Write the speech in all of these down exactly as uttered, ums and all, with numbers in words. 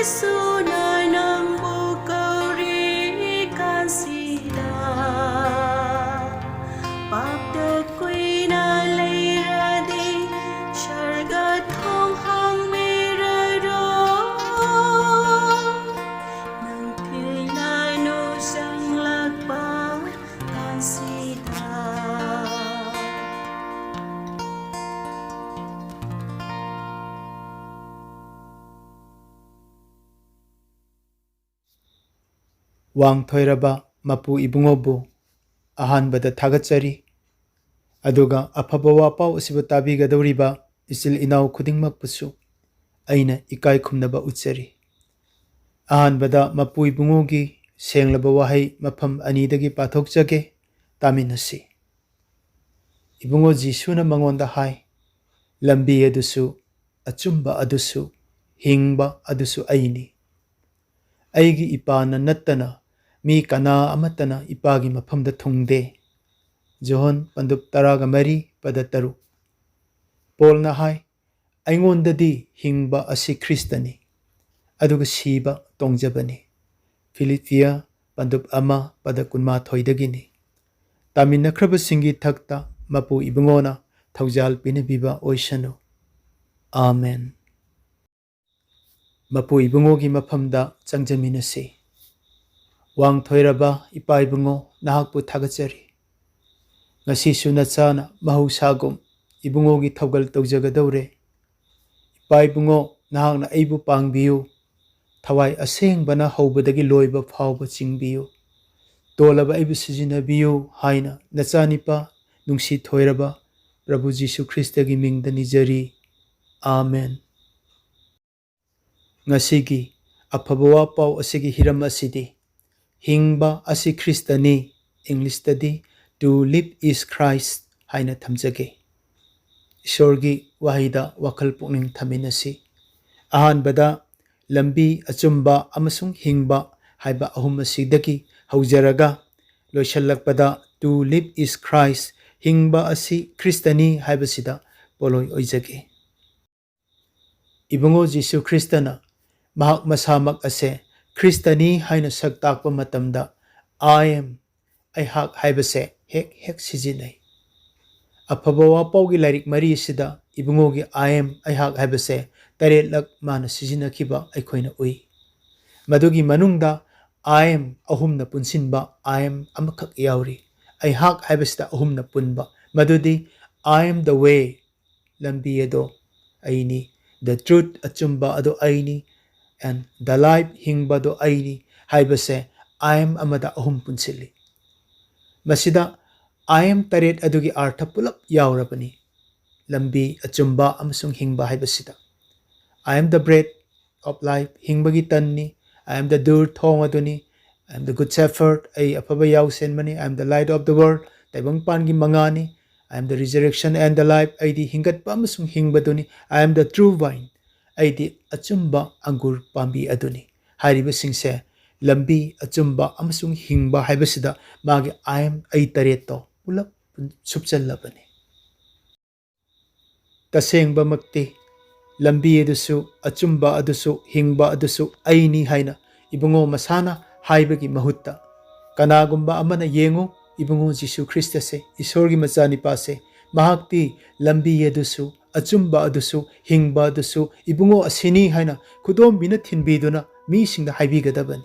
ꯁꯨꯅ ꯅꯪꯕꯨ ꯀꯧꯔꯤ ꯀꯥꯟꯁꯤꯗ, ꯄꯥꯞꯇ ꯀꯨꯏꯅ ꯂꯩꯔꯗꯤ ꯁꯔꯒ ꯊꯣꯡ ꯍꯥꯡꯕꯤꯔꯔꯣ, ꯅꯪ ꯊꯤꯜꯂꯅꯨ ꯆꯪꯂꯛꯄ ꯀꯥꯟꯁꯤꯗ꯫ ꯋꯥꯡꯊꯣꯏꯔꯕ ꯃꯄꯨ ꯏꯕꯨꯡꯉꯣꯕꯨ ꯑꯍꯥꯟꯕꯗ ꯊꯥꯒꯠꯆꯔꯤ, ꯑꯗꯨꯒ ꯑꯐꯕ ꯋꯥꯄꯥꯎ ꯑꯁꯤꯕꯨ ꯇꯥꯕꯤꯒꯗꯧꯔꯤꯕ ꯏꯆꯤꯜ ꯏꯅꯥꯎ ꯈꯨꯗꯤꯡꯃꯛꯄꯨꯁꯨ ꯑꯩꯅ ꯏꯀꯥꯏ ꯈꯨꯝꯅꯕ ꯎꯠꯆꯔꯤ꯫ ꯑꯍꯥꯟꯕꯗ ꯃꯄꯨ ꯏꯕꯨꯡꯉꯣꯒꯤ ꯁꯦꯡꯂꯕ ꯋꯥꯍꯩ ꯃꯐꯝ ꯑꯅꯤꯗꯒꯤ ꯄꯥꯊꯣꯛꯆꯒꯦ, ꯇꯥꯃꯤꯟꯅꯁꯤ꯫ ꯏꯕꯨꯡꯉꯣ ꯖꯤꯁꯨꯅ ꯃꯉꯣꯟꯗ ꯍꯥꯏ, "ꯂꯝꯕꯤ ꯑꯗꯨꯁꯨ, ꯑꯆꯨꯝꯕ ꯑꯗꯨꯁꯨ, ꯍꯤꯡꯕ ꯑꯗꯨꯁꯨ ꯑꯩꯅꯤ꯫ ꯑꯩꯒꯤ ꯏꯄꯥꯅ ꯅꯠꯇꯅ ꯃꯤ ꯀꯅꯥ ꯑꯃꯠꯇꯅ ꯏꯄꯥꯒꯤ ꯃꯐꯝꯗ ꯊꯨꯡꯗꯦ"꯫ ꯖꯣꯍꯣꯟ ꯄꯟꯗꯨꯞ ꯇꯔꯥꯒ ꯃꯔꯤ, ꯄꯗ ꯇꯔꯨꯛ꯫ ꯄꯣꯜꯅ ꯍꯥꯏ, "ꯑꯩꯉꯣꯟꯗꯗꯤ ꯍꯤꯡꯕ ꯑꯁꯤ ꯈ꯭ꯔꯤꯁꯇꯅꯤ, ꯑꯗꯨꯒ ꯁꯤꯕ ꯇꯣꯡꯖꯕꯅꯤ"꯫ ꯐꯤꯂꯤꯄꯤꯌ ꯄꯟꯗꯨꯞ ꯑꯃ, ꯄꯗ ꯀꯨꯟꯃꯥꯊꯣꯏꯗꯒꯤꯅꯤ꯫ ꯇꯥꯃꯤꯟꯅꯈ꯭ꯔꯕꯁꯤꯡꯒꯤ ꯊꯛꯇ ꯃꯄꯨ ꯏꯕꯨꯡꯉꯣꯅ ꯊꯧꯖꯥꯜ ꯄꯤꯅꯕꯤꯕ ꯑꯣꯏꯁꯅꯨ꯫ ꯑꯥꯃꯦꯟ꯫ ꯃꯄꯨ ꯏꯕꯨꯡꯉꯣꯒꯤ ꯃꯐꯝꯗ ꯆꯪꯖꯃꯤꯟꯅꯁꯤ꯫ ꯋꯥꯡꯊꯣꯏꯔꯕ ꯏꯄꯥ ꯏꯕꯨꯡꯉꯣ, ꯅꯍꯥꯛꯄꯨ ꯊꯥꯒꯠꯆꯔꯤ꯫ ꯉꯁꯤꯁꯨ ꯅꯆꯥꯅ ꯃꯍꯧꯁꯥꯒꯨꯝ ꯏꯕꯨꯡꯉꯣꯒꯤ ꯊꯧꯒꯜ ꯇꯧꯖꯒꯗꯧꯔꯦ꯫ ꯏꯄꯥ ꯏꯕꯨꯡꯉꯣ, ꯅꯍꯥꯛꯅ ꯑꯩꯕꯨ ꯄꯥꯡꯕꯤꯌꯨ꯫ ꯊꯋꯥꯏ ꯑꯁꯦꯡꯕꯅ ꯍꯧꯕꯗꯒꯤ ꯂꯣꯏꯕ ꯐꯥꯎꯕ ꯆꯤꯡꯕꯤꯌꯨ꯫ ꯇꯣꯜꯂꯕ ꯑꯩꯕꯨ ꯁꯤꯖꯤꯟꯅꯕꯤꯌꯨ ꯍꯥꯏꯅ ꯅꯆꯥꯅꯤꯄꯥ ꯅꯨꯡꯁꯤ ꯊꯣꯏꯔꯕ ꯄ꯭ꯔꯚꯨ ꯖꯤꯁꯨ ꯈ꯭ꯔꯤꯁꯇꯒꯤ ꯃꯤꯡꯗ ꯅꯤꯖꯔꯤ꯫ ꯑꯥꯃꯦꯟ꯫ ꯉꯁꯤꯒꯤ ꯑꯐꯕ ꯋꯥ ꯄꯥꯎ ꯑꯁꯤꯒꯤ ꯍꯤꯔꯝ ꯑꯁꯤꯗꯤ "ꯍꯤꯡꯕ ꯑꯁꯤ ꯈ꯭ꯔꯤꯁꯇꯅꯤ", ꯏꯪꯂꯤꯁꯇꯗꯤ "To live is Christ" ꯍꯥꯏꯅ ꯊꯝꯖꯒꯦ꯫ ꯏꯁꯣꯔꯒꯤ ꯋꯥꯍꯩꯗ ꯋꯥꯈꯜ ꯄꯨꯛꯅꯤꯡ ꯊꯝꯃꯤꯟꯅꯁꯤ꯫ ꯑꯍꯥꯟꯕꯗ, ꯂꯝꯕꯤ, ꯑꯆꯨꯝꯕ ꯑꯃꯁꯨꯡ ꯍꯤꯡꯕ ꯍꯥꯏꯕ ꯑꯍꯨꯝ ꯑꯁꯤꯗꯒꯤ ꯍꯧꯖꯔꯒ ꯂꯣꯏꯁꯤꯜꯂꯛꯄꯗ "To live is Christ", ꯍꯤꯡꯕ ꯑꯁꯤ ꯈ꯭ꯔꯤꯁꯇꯅꯤ ꯍꯥꯏꯕꯁꯤꯗ ꯄꯣꯠꯂꯣꯏ ꯑꯣꯏꯖꯒꯦ꯫ ꯏꯕꯨꯡꯉꯣ ꯖꯤꯁꯨ ꯈ꯭ꯔꯤꯁꯇꯅ ꯃꯍꯥꯛ ꯃꯁꯥꯃꯛ ꯑꯁꯦ ꯈ꯭ꯔꯤꯁꯇꯅꯤ ꯍꯥꯏꯅ ꯁꯛ ꯇꯥꯛꯄ ꯃꯇꯝꯗ "I am", ꯑꯩꯍꯥꯛ ꯍꯥꯏꯕꯁꯦ ꯍꯦꯛ ꯍꯦꯛ ꯁꯤꯖꯤꯟꯅꯩ꯫ ꯑꯐꯕ ꯋꯥꯄꯥꯎꯒꯤ ꯂꯥꯏꯔꯤꯛ ꯃꯔꯤ ꯑꯁꯤꯗ ꯏꯕꯨꯡꯉꯣꯒꯤ "I am", ꯑꯩꯍꯥꯛ ꯍꯥꯏꯕꯁꯦ ꯇꯔꯦꯠꯂꯛ ꯃꯥꯅ ꯁꯤꯖꯤꯟꯅꯈꯤꯕ ꯑꯩꯈꯣꯏꯅ ꯎꯏ꯫ ꯃꯗꯨꯒꯤ ꯃꯅꯨꯡꯗ "I am" ꯑꯍꯨꯝꯅ ꯄꯨꯟꯁꯤꯟꯕ "I am" ꯑꯃꯈꯛ ꯌꯥꯎꯔꯤ꯫ "ꯑꯩꯍꯥꯛ" ꯍꯥꯏꯕꯁꯤꯗ ꯑꯍꯨꯝꯅ ꯄꯨꯟꯕ, ꯃꯗꯨꯗꯤ "I am the way", ꯂꯝꯕꯤ ꯑꯗꯣ ꯑꯩꯅꯤ, "the truth", ꯑꯆꯨꯝꯕ ꯑꯗꯣ ꯑꯩꯅꯤ, "and the life", ꯍꯤꯡꯕ ꯑꯗꯣ ꯑꯩꯅꯤ ꯍꯥꯏꯕꯁꯦ "I am" ꯑꯃꯗ ꯑꯍꯨꯝ ꯄꯨꯟꯁꯤꯜꯂꯤ꯫ ꯃꯁꯤꯗ "I am" ꯇꯔꯦꯠ ꯑꯗꯨꯒꯤ ꯑꯥꯔꯊ ꯄꯨꯂꯞ ꯌꯥꯎꯔꯕꯅꯤ꯫ ꯂꯝꯕꯤ, ꯑꯆꯨꯝꯕ ꯑꯃꯁꯨꯡ ꯍꯤꯡꯕ ꯍꯥꯏꯕꯁꯤꯗ "I am the bread of life", ꯍꯤꯡꯕꯒꯤ ꯇꯟꯅꯤ, "I am the door", ꯊꯣꯡ ꯑꯗꯨꯅꯤ, "I am the good shepherd", ꯑꯩ ꯑꯐꯕ ꯌꯥꯎꯁꯦꯟꯕꯅꯤ, "I am the light of the world", ꯇꯥꯏꯕꯪꯄꯥꯟꯒꯤ ꯃꯉꯥꯅꯤ, "I am the resurrection and the life", ꯑꯩꯗꯤ ꯍꯤꯡꯒꯠꯄ ꯑꯃꯁꯨꯡ ꯍꯤꯡꯕꯗꯨꯅꯤ, "I am the true vine", ꯑꯩꯗꯤ ꯑꯆꯨꯝꯕ ꯑꯪꯒꯨꯔ ꯄꯥꯝꯕꯤ ꯑꯗꯨꯅꯤ꯫ ꯍꯥꯏꯔꯤꯕꯁꯤꯡꯁꯦ ꯂꯝꯕꯤ, ꯑꯆꯨꯝꯕ ꯑꯃꯁꯨꯡ ꯍꯤꯡꯕ ꯍꯥꯏꯕꯁꯤꯗ ꯃꯥꯒꯤ "I am", ꯑꯩ ꯇꯔꯦꯠꯇꯣ ꯄꯨꯂꯞ ꯁꯨꯞꯆꯜꯂꯕꯅꯤ꯫ ꯇꯁꯦꯡꯕꯃꯛꯇꯤ ꯂꯝꯕꯤ ꯑꯗꯨꯁꯨ, ꯑꯆꯨꯝꯕ ꯑꯗꯨꯁꯨ, ꯍꯤꯡꯕ ꯑꯗꯨꯁꯨ ꯑꯩꯅꯤ ꯍꯥꯏꯅ ꯏꯕꯨꯡꯉꯣ ꯃꯁꯥꯅ ꯍꯥꯏꯕꯒꯤ ꯃꯍꯨꯠꯇ, ꯀꯅꯥꯒꯨꯝꯕ ꯑꯃꯅ "ꯌꯦꯡꯉꯨ, ꯏꯕꯨꯡꯉꯣ ꯖꯤꯁꯨ ꯈ꯭ꯔꯤꯁꯇꯁꯦ, ꯏꯁꯣꯔꯒꯤ ꯃꯆꯥꯅꯤꯄꯥꯁꯦ, ꯃꯍꯥꯛꯇꯤ ꯂꯝꯕꯤ ꯑꯗꯨꯁꯨ, ꯑꯆꯨꯝꯕ ꯑꯗꯨꯁꯨ, ꯍꯤꯡꯕ ꯑꯗꯨꯁꯨ ꯏꯕꯨꯡꯉꯣ ꯑꯁꯤꯅꯤ" ꯍꯥꯏꯅ ꯈꯨꯗꯣꯝꯕꯤꯅ ꯊꯤꯟꯕꯤꯗꯨꯅ ꯃꯤꯁꯤꯡꯗ ꯍꯥꯏꯕꯤꯒꯗꯕꯅꯤ꯫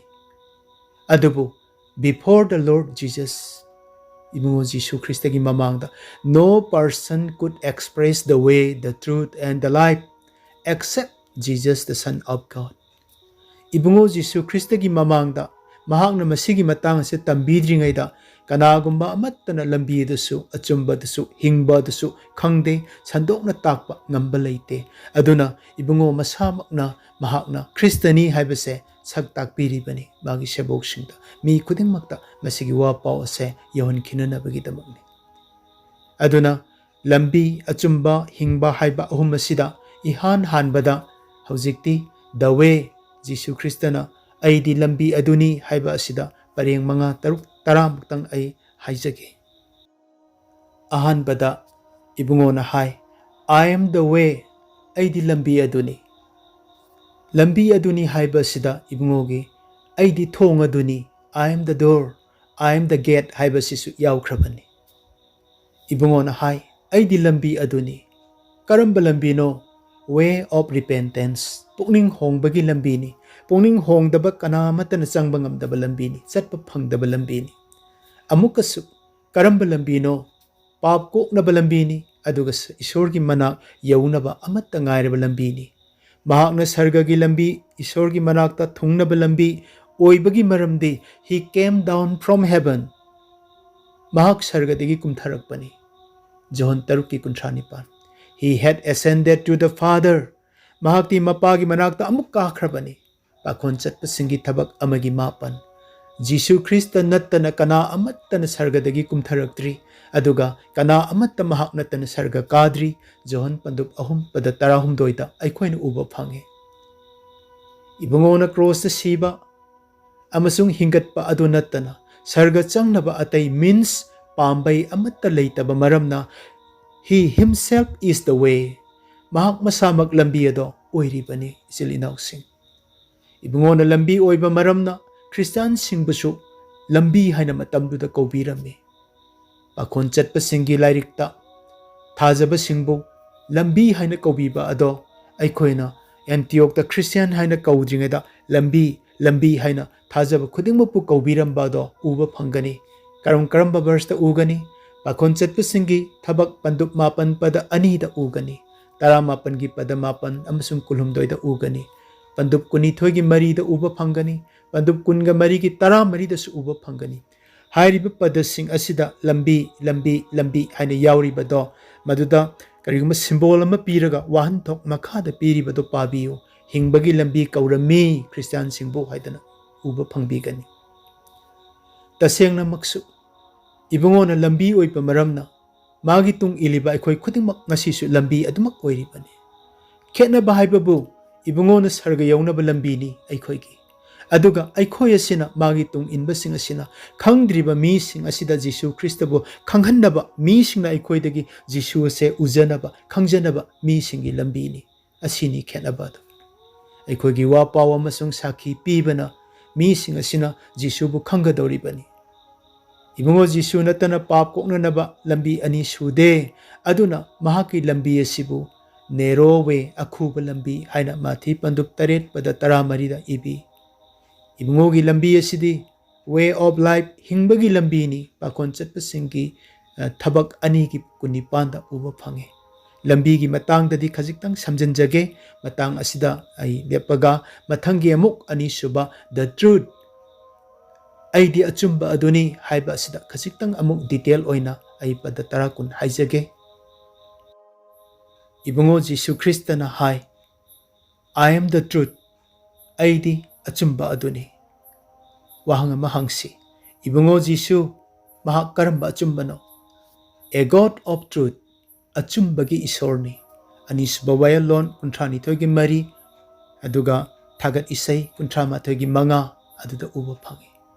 ꯑꯗꯨꯕꯨ "Before the Lord Jesus", ꯏꯕꯨꯡꯉꯣ ꯖꯤꯁꯨ ꯈ꯭ꯔꯤꯁꯇꯒꯤ ꯃꯃꯥꯡꯗ, "No person could express the way, the truth and the life except Jesus, the Son of God." ꯏꯕꯨꯡꯉꯣ ꯖꯤꯁꯨ ꯈ꯭ꯔꯤꯁꯇꯒꯤ ꯃꯃꯥꯡꯗ ꯃꯍꯥꯛꯅ ꯃꯁꯤꯒꯤ ꯃꯇꯥꯡ ꯑꯁꯤ ꯇꯝꯕꯤꯗ꯭ꯔꯤꯉꯩꯗ ꯀꯅꯥꯒꯨꯝꯕ ꯑꯃꯠꯇꯅ ꯂꯝꯕꯤ ꯑꯗꯨꯁꯨ, ꯑꯆꯨꯝꯕ ꯑꯗꯨꯁꯨ, ꯍꯤꯡꯕ ꯑꯗꯨꯁꯨ ꯈꯪꯗꯦ, ꯁꯟꯗꯣꯛꯅ ꯇꯥꯛꯄ ꯉꯝꯕ ꯂꯩꯇꯦ꯫ ꯑꯗꯨꯅ ꯏꯕꯨꯡꯉꯣ ꯃꯁꯥꯃꯛꯅ ꯃꯍꯥꯛꯅ ꯈ꯭ꯔꯤꯁꯇꯅꯤ ꯍꯥꯏꯕꯁꯦ ꯁꯛ ꯇꯥꯛꯄꯤꯔꯤꯕꯅꯤ ꯃꯥꯒꯤ ꯁꯦꯕꯣꯛꯁꯤꯡꯗ, ꯃꯤ ꯈꯨꯗꯤꯡꯃꯛꯇ ꯃꯁꯤꯒꯤ ꯋꯥ ꯄꯥꯎ ꯑꯁꯦ ꯌꯧꯍꯟꯈꯤꯅꯅꯕꯒꯤꯗꯃꯛꯅꯤ꯫ ꯑꯗꯨꯅ ꯂꯝꯕꯤ, ꯑꯆꯨꯝꯕ, ꯍꯤꯡꯕ ꯍꯥꯏꯕ ꯑꯍꯨꯝ ꯑꯁꯤꯗ ꯏꯍꯥꯟ ꯍꯥꯟꯕꯗ ꯍꯧꯖꯤꯛꯇꯤ "The way", ꯖꯤꯁꯨ ꯈ꯭ꯔꯤꯁꯇꯅ "ꯑꯩꯗꯤ ꯂꯝꯕꯤ ꯑꯗꯨꯅꯤ" ꯍꯥꯏꯕ ꯑꯁꯤꯗ ꯄꯔꯦꯡ ꯃꯉꯥ, ꯇꯔꯨꯛ, ꯇꯔꯥꯃꯨꯛꯇꯪ ꯑꯩ ꯍꯥꯏꯖꯒꯦ꯫ ꯑꯍꯥꯟꯕꯗ ꯏꯕꯨꯡꯉꯣꯅ ꯍꯥꯏ, "I am the way", ꯑꯩꯗꯤ ꯂꯝꯕꯤ ꯑꯗꯨꯅꯤ꯫ ꯂꯝꯕꯤ ꯑꯗꯨꯅꯤ ꯍꯥꯏꯕ ꯑꯁꯤꯗ ꯏꯕꯨꯡꯉꯣꯒꯤ "ꯑꯩꯗꯤ ꯊꯣꯡ ꯑꯗꯨꯅꯤ, I am the door, I am the gate" ꯍꯥꯏꯕꯁꯤꯁꯨ ꯌꯥꯎꯈ꯭ꯔꯕꯅꯤ꯫ ꯏꯕꯨꯡꯉꯣꯅ ꯍꯥꯏ, "ꯑꯩꯗꯤ ꯂꯝꯕꯤ ꯑꯗꯨꯅꯤ"꯫ ꯀꯔꯝꯕ ꯂꯝꯕꯤꯅꯣ? Way of repentance, ꯄꯨꯛꯅꯤꯡ ꯍꯣꯡꯕꯒꯤ ꯂꯝꯕꯤꯅꯤ꯫ ꯄꯨꯛꯅꯤꯡ ꯍꯣꯡꯗꯕ ꯀꯅꯥ ꯑꯃꯠꯇꯅ ꯆꯪꯕ ꯉꯝꯗꯕ ꯂꯝꯕꯤꯅꯤ, ꯆꯠꯄ ꯐꯪꯗꯕ ꯂꯝꯕꯤꯅꯤ꯫ ꯑꯃꯨꯛꯀꯁꯨ, ꯀꯔꯝꯕ ꯂꯝꯕꯤꯅꯣ? ꯄꯥꯞ ꯀꯣꯛꯅꯕ ꯂꯝꯕꯤꯅꯤ, ꯑꯗꯨꯒ ꯏꯁꯣꯔꯒꯤ ꯃꯅꯥꯛ ꯌꯧꯅꯕ ꯑꯃꯠꯇ ꯉꯥꯏꯔꯕ ꯂꯝꯕꯤꯅꯤ꯫ ꯃꯍꯥꯛꯅ ꯁꯔꯒꯒꯤ ꯂꯝꯕꯤ, ꯏꯁꯣꯔꯒꯤ ꯃꯅꯥꯛꯇ ꯊꯨꯡꯅꯕ ꯂꯝꯕꯤ ꯑꯣꯏꯕꯒꯤ ꯃꯔꯝꯗꯤ, "He came down from heaven", ꯃꯍꯥꯛ ꯁꯔꯒꯗꯒꯤ ꯀꯨꯝꯊꯔꯛꯄꯅꯤ꯫ ꯖꯣꯍꯟ ꯇꯔꯨꯛꯀꯤ ꯀꯨꯟꯊ꯭ꯔꯥ ꯅꯤꯄꯥꯟ꯫ "He had ascended to the Father", ꯃꯍꯥꯛꯇꯤ ꯃꯄꯥꯒꯤ ꯃꯅꯥꯛꯇ ꯑꯃꯨꯛ ꯀꯥꯈ꯭ꯔꯕꯅꯤ꯫ ꯄꯥꯈꯣꯟ ꯆꯠꯄꯁꯤꯡꯒꯤ ꯊꯕꯛ ꯑꯃꯒꯤ ꯃꯥꯄꯟ꯫ ꯖꯤꯁꯨ ꯈ꯭ꯔꯤꯁꯇ ꯅꯠꯇꯅ ꯀꯅꯥ ꯑꯃꯠꯇꯅ ꯁꯔꯒꯗꯒꯤ ꯀꯨꯝꯊꯔꯛꯇ꯭ꯔꯤ, ꯑꯗꯨꯒ ꯀꯅꯥ ꯑꯃꯠꯇ ꯃꯍꯥꯛ ꯅꯠꯇꯅ ꯁꯔꯒ ꯀꯥꯗ꯭ꯔꯤ꯫ ꯖꯣꯍꯟ ꯄꯟꯗꯨꯞ ꯑꯍꯨꯝ ꯄꯗ ꯇꯔꯥꯍꯨꯝꯗꯣꯏꯗ ꯑꯩꯈꯣꯏꯅ ꯎꯕ ꯐꯪꯉꯤ꯫ ꯏꯕꯨꯡꯉꯣꯅ ꯀ꯭ꯔꯣꯁꯇ ꯁꯤꯕ ꯑꯃꯁꯨꯡ ꯍꯤꯡꯒꯠꯄ ꯑꯗꯨ ꯅꯠꯇꯅ ꯁꯔꯒ ꯆꯪꯅꯕ ꯑꯇꯩ means, ꯄꯥꯝꯕꯩ ꯑꯃꯠꯇ ꯂꯩꯇꯕ ꯃꯔꯝꯅ, "He himself is the way", ꯃꯍꯥꯛ ꯃꯁꯥꯃꯛ ꯂꯝꯕꯤ ꯑꯗꯣ ꯑꯣꯏꯔꯤꯕꯅꯤ꯫ ꯏꯆꯤꯜ ꯏꯅꯥꯎꯁꯤꯡ, ꯏꯕꯨꯡꯉꯣꯅ ꯂꯝꯕꯤ ꯑꯣꯏꯕ ꯃꯔꯝꯅ ꯈ꯭ꯔꯤꯁꯇꯤꯌꯥꯟꯁꯤꯡꯕꯨꯁꯨ ꯂꯝꯕꯤ ꯍꯥꯏꯅ ꯃꯇꯝꯗꯨꯗ ꯀꯧꯕꯤꯔꯝꯃꯤ꯫ ꯄꯥꯈꯣꯟ ꯆꯠꯄꯁꯤꯡꯒꯤ ꯂꯥꯏꯔꯤꯛꯇ ꯊꯥꯖꯕꯁꯤꯡꯕꯨ ꯂꯝꯕꯤ ꯍꯥꯏꯅ ꯀꯧꯕꯤꯕ ꯑꯗꯣ ꯑꯩꯈꯣꯏꯅ ꯑꯦꯟꯇꯤꯌꯣꯛꯇ ꯈ꯭ꯔꯤꯁꯇꯤꯌꯥꯟ ꯍꯥꯏꯅ ꯀꯧꯗ꯭ꯔꯤꯉꯩꯗ "ꯂꯝꯕꯤ, ꯂꯝꯕꯤ" ꯍꯥꯏꯅ ꯊꯥꯖꯕ ꯈꯨꯗꯤꯡꯃꯛꯄꯨ ꯀꯧꯕꯤꯔꯝꯕ ꯑꯗꯣ ꯎꯕ ꯐꯪꯒꯅꯤ꯫ ꯀꯔꯝ ꯀꯔꯝꯕ ꯚꯔꯁꯇ ꯎꯒꯅꯤ? ꯄꯥꯈꯣꯟ ꯆꯠꯄꯁꯤꯡꯒꯤ ꯊꯕꯛ ꯄꯟꯗꯨꯞ ꯃꯥꯄꯟ ꯄꯗ ꯑꯅꯤꯗ ꯎꯒꯅꯤ꯫ ꯇꯔꯥꯃꯥꯄꯟꯒꯤ ꯄꯗ ꯃꯥꯄꯟ ꯑꯃꯁꯨꯡ ꯀꯨꯟꯍꯨꯝꯗꯣꯏꯗ ꯎꯒꯅꯤ꯫ ꯄꯟꯗꯨꯞ ꯀꯨꯟꯅꯤꯊꯣꯏꯒꯤ ꯃꯔꯤꯗ ꯎꯕ ꯐꯪꯒꯅꯤ꯫ ꯄꯟꯗꯨꯞ ꯀꯨꯟꯒ ꯃꯔꯤꯒꯤ ꯇꯔꯥꯃꯔꯤꯗꯁꯨ ꯎꯕ ꯐꯪꯒꯅꯤ꯫ ꯍꯥꯏꯔꯤꯕ ꯄꯗꯁꯤꯡ ꯑꯁꯤꯗ "ꯂꯝꯕꯤ, ꯂꯝꯕꯤ, ꯂꯝꯕꯤ" ꯍꯥꯏꯅ ꯌꯥꯎꯔꯤꯕꯗꯣ, ꯃꯗꯨꯗ ꯀꯔꯤꯒꯨꯝꯕ ꯁꯤꯝꯕꯣꯜ ꯑꯃ ꯄꯤꯔꯒ ꯋꯥꯍꯟꯊꯣꯛ ꯃꯈꯥꯗ ꯄꯤꯔꯤꯕꯗꯣ ꯄꯥꯕꯤꯌꯨ꯫ "ꯍꯤꯡꯕꯒꯤ ꯂꯝꯕꯤ ꯀꯧꯔꯝꯃꯤ ꯈ꯭ꯔꯤꯁꯇꯤꯌꯥꯟꯁꯤꯡꯕꯨ" ꯍꯥꯏꯗꯅ ꯎꯕ ꯐꯪꯕꯤꯒꯅꯤ꯫ ꯇꯁꯦꯡꯅꯃꯛꯁꯨ, ꯏꯕꯨꯡꯉꯣꯅ ꯂꯝꯕꯤ ꯑꯣꯏꯕ ꯃꯔꯝꯅ, ꯃꯥꯒꯤ ꯇꯨꯡ ꯏꯜꯂꯤꯕ ꯑꯩꯈꯣꯏ ꯈꯨꯗꯤꯡꯃꯛ ꯉꯁꯤꯁꯨ ꯂꯝꯕꯤ ꯑꯗꯨꯃꯛ ꯑꯣꯏꯔꯤꯕꯅꯤ꯫ ꯈꯦꯠꯅꯕ ꯍꯥꯏꯕꯕꯨ, ꯏꯕꯨꯡꯉꯣꯅ ꯁꯔꯒ ꯌꯧꯅꯕ ꯂꯝꯕꯤꯅꯤ ꯑꯩꯈꯣꯏꯒꯤ꯫ ꯑꯗꯨꯒ ꯑꯩꯈꯣꯏ ꯑꯁꯤꯅ, ꯃꯥꯒꯤ ꯇꯨꯡ ꯏꯟꯕꯁꯤꯡ ꯑꯁꯤꯅ, ꯈꯪꯗ꯭ꯔꯤꯕ ꯃꯤꯁꯤꯡ ꯑꯁꯤꯗ ꯖꯤꯁꯨ ꯈ꯭ꯔꯤꯁꯇꯕꯨ ꯈꯪꯍꯟꯅꯕ, ꯃꯤꯁꯤꯡꯅ ꯑꯩꯈꯣꯏꯗꯒꯤ ꯖꯤꯁꯨ ꯑꯁꯦ ꯎꯖꯅꯕ, ꯈꯪꯖꯅꯕ ꯃꯤꯁꯤꯡꯒꯤ ꯂꯝꯕꯤꯅꯤ꯫ ꯑꯁꯤꯅꯤ ꯈꯦꯠꯅꯕ ꯑꯗꯨ꯫ ꯑꯩꯈꯣꯏꯒꯤ ꯋꯥ ꯄꯥꯎ ꯑꯃꯁꯨꯡ ꯁꯥꯈꯤ ꯄꯤꯕꯅ ꯃꯤꯁꯤꯡ ꯑꯁꯤꯅ ꯖꯤꯁꯨꯕꯨ ꯈꯪꯒꯗꯧꯔꯤꯕꯅꯤ꯫ ꯏꯕꯨꯡꯉꯣ ꯖꯤꯁꯨ ꯅꯠꯇꯅ ꯄꯥꯞ ꯀꯣꯛꯅꯅꯕ ꯂꯝꯕꯤ ꯑꯅꯤ ꯁꯨꯗꯦ, ꯑꯗꯨꯅ ꯃꯍꯥꯛꯀꯤ ꯂꯝꯕꯤ ꯑꯁꯤꯕꯨ narrow way, ꯑꯈꯨꯕ ꯂꯝꯕꯤ ꯍꯥꯏꯅ ꯃꯥꯊꯤ ꯄꯟꯗꯨꯞ ꯇꯔꯦꯠ ꯄꯗ ꯇꯔꯥꯃꯔꯤꯗ ꯏꯕꯤ꯫ ꯏꯕꯨꯡꯉꯣꯒꯤ ꯂꯝꯕꯤ ꯑꯁꯤꯗꯤ way of life, ꯍꯤꯡꯕꯒꯤ ꯂꯝꯕꯤꯅꯤ, ꯄꯥꯈꯣꯟ ꯆꯠꯄꯁꯤꯡꯒꯤ, ꯑ, ꯊꯕꯛ ꯑꯅꯤꯒꯤ ꯀꯨꯟꯅꯤꯄꯥꯟꯗ ꯎꯕ ꯐꯪꯉꯤ꯫ ꯂꯝꯕꯤꯒꯤ ꯃꯇꯥꯡꯗꯗꯤ ꯈꯖꯤꯛꯇꯪ ꯁꯝꯖꯤꯟꯖꯒꯦ, ꯃꯇꯥꯡ ꯑꯁꯤꯗ ꯑꯩ ꯂꯦꯞꯄꯒ ꯃꯊꯪꯒꯤ ꯑꯃꯨꯛ ꯑꯅꯤꯁꯨꯕ, the truth, ꯑꯩꯗꯤ ꯑꯆꯨꯝꯕ ꯑꯗꯨꯅꯤ ꯍꯥꯏꯕ ꯑꯁꯤꯗ ꯈꯖꯤꯛꯇꯪ ꯑꯃꯨꯛ detail ꯑꯣꯏꯅ ꯑꯩ ꯄꯗ ꯇꯔꯥ ꯀꯨꯟ ꯍꯥꯏꯖꯒꯦ꯫ ꯏꯕꯨꯡꯉꯣ ꯖꯤꯁꯨ ꯈ꯭ꯔꯤꯁꯇꯅ ꯍꯥꯏ, "I am the truth, ꯑꯩꯗꯤ ꯑꯆꯨꯝꯕ ꯑꯗꯨꯅꯤ"꯫ ꯋꯥꯍꯪ ꯑꯃ ꯍꯪꯁꯤ, ꯏꯕꯨꯡꯉꯣ ꯖꯤꯁꯨ ꯃꯍꯥꯛ ꯀꯔꯝꯕ ꯑꯆꯨꯝꯕꯅꯣ? A God of truth, ꯑꯆꯨꯝꯕꯒꯤ ꯏꯁꯣꯔꯅꯤ꯫ ꯑꯅꯤꯁꯨꯕ ꯋꯥꯌꯦꯜꯂꯣꯟ ꯀꯨꯟꯊ꯭ꯔꯥ ꯅꯤꯊꯣꯏꯒꯤ ꯃꯔꯤ, ꯑꯗꯨꯒ ꯊꯥꯒꯠ ꯏꯁꯩ ꯀꯨꯟꯊ꯭ꯔꯥ ꯃꯥꯊꯣꯏꯒꯤ ꯃꯉꯥ ꯑꯗꯨꯗ ꯎꯕ ꯐꯪꯉꯤ꯫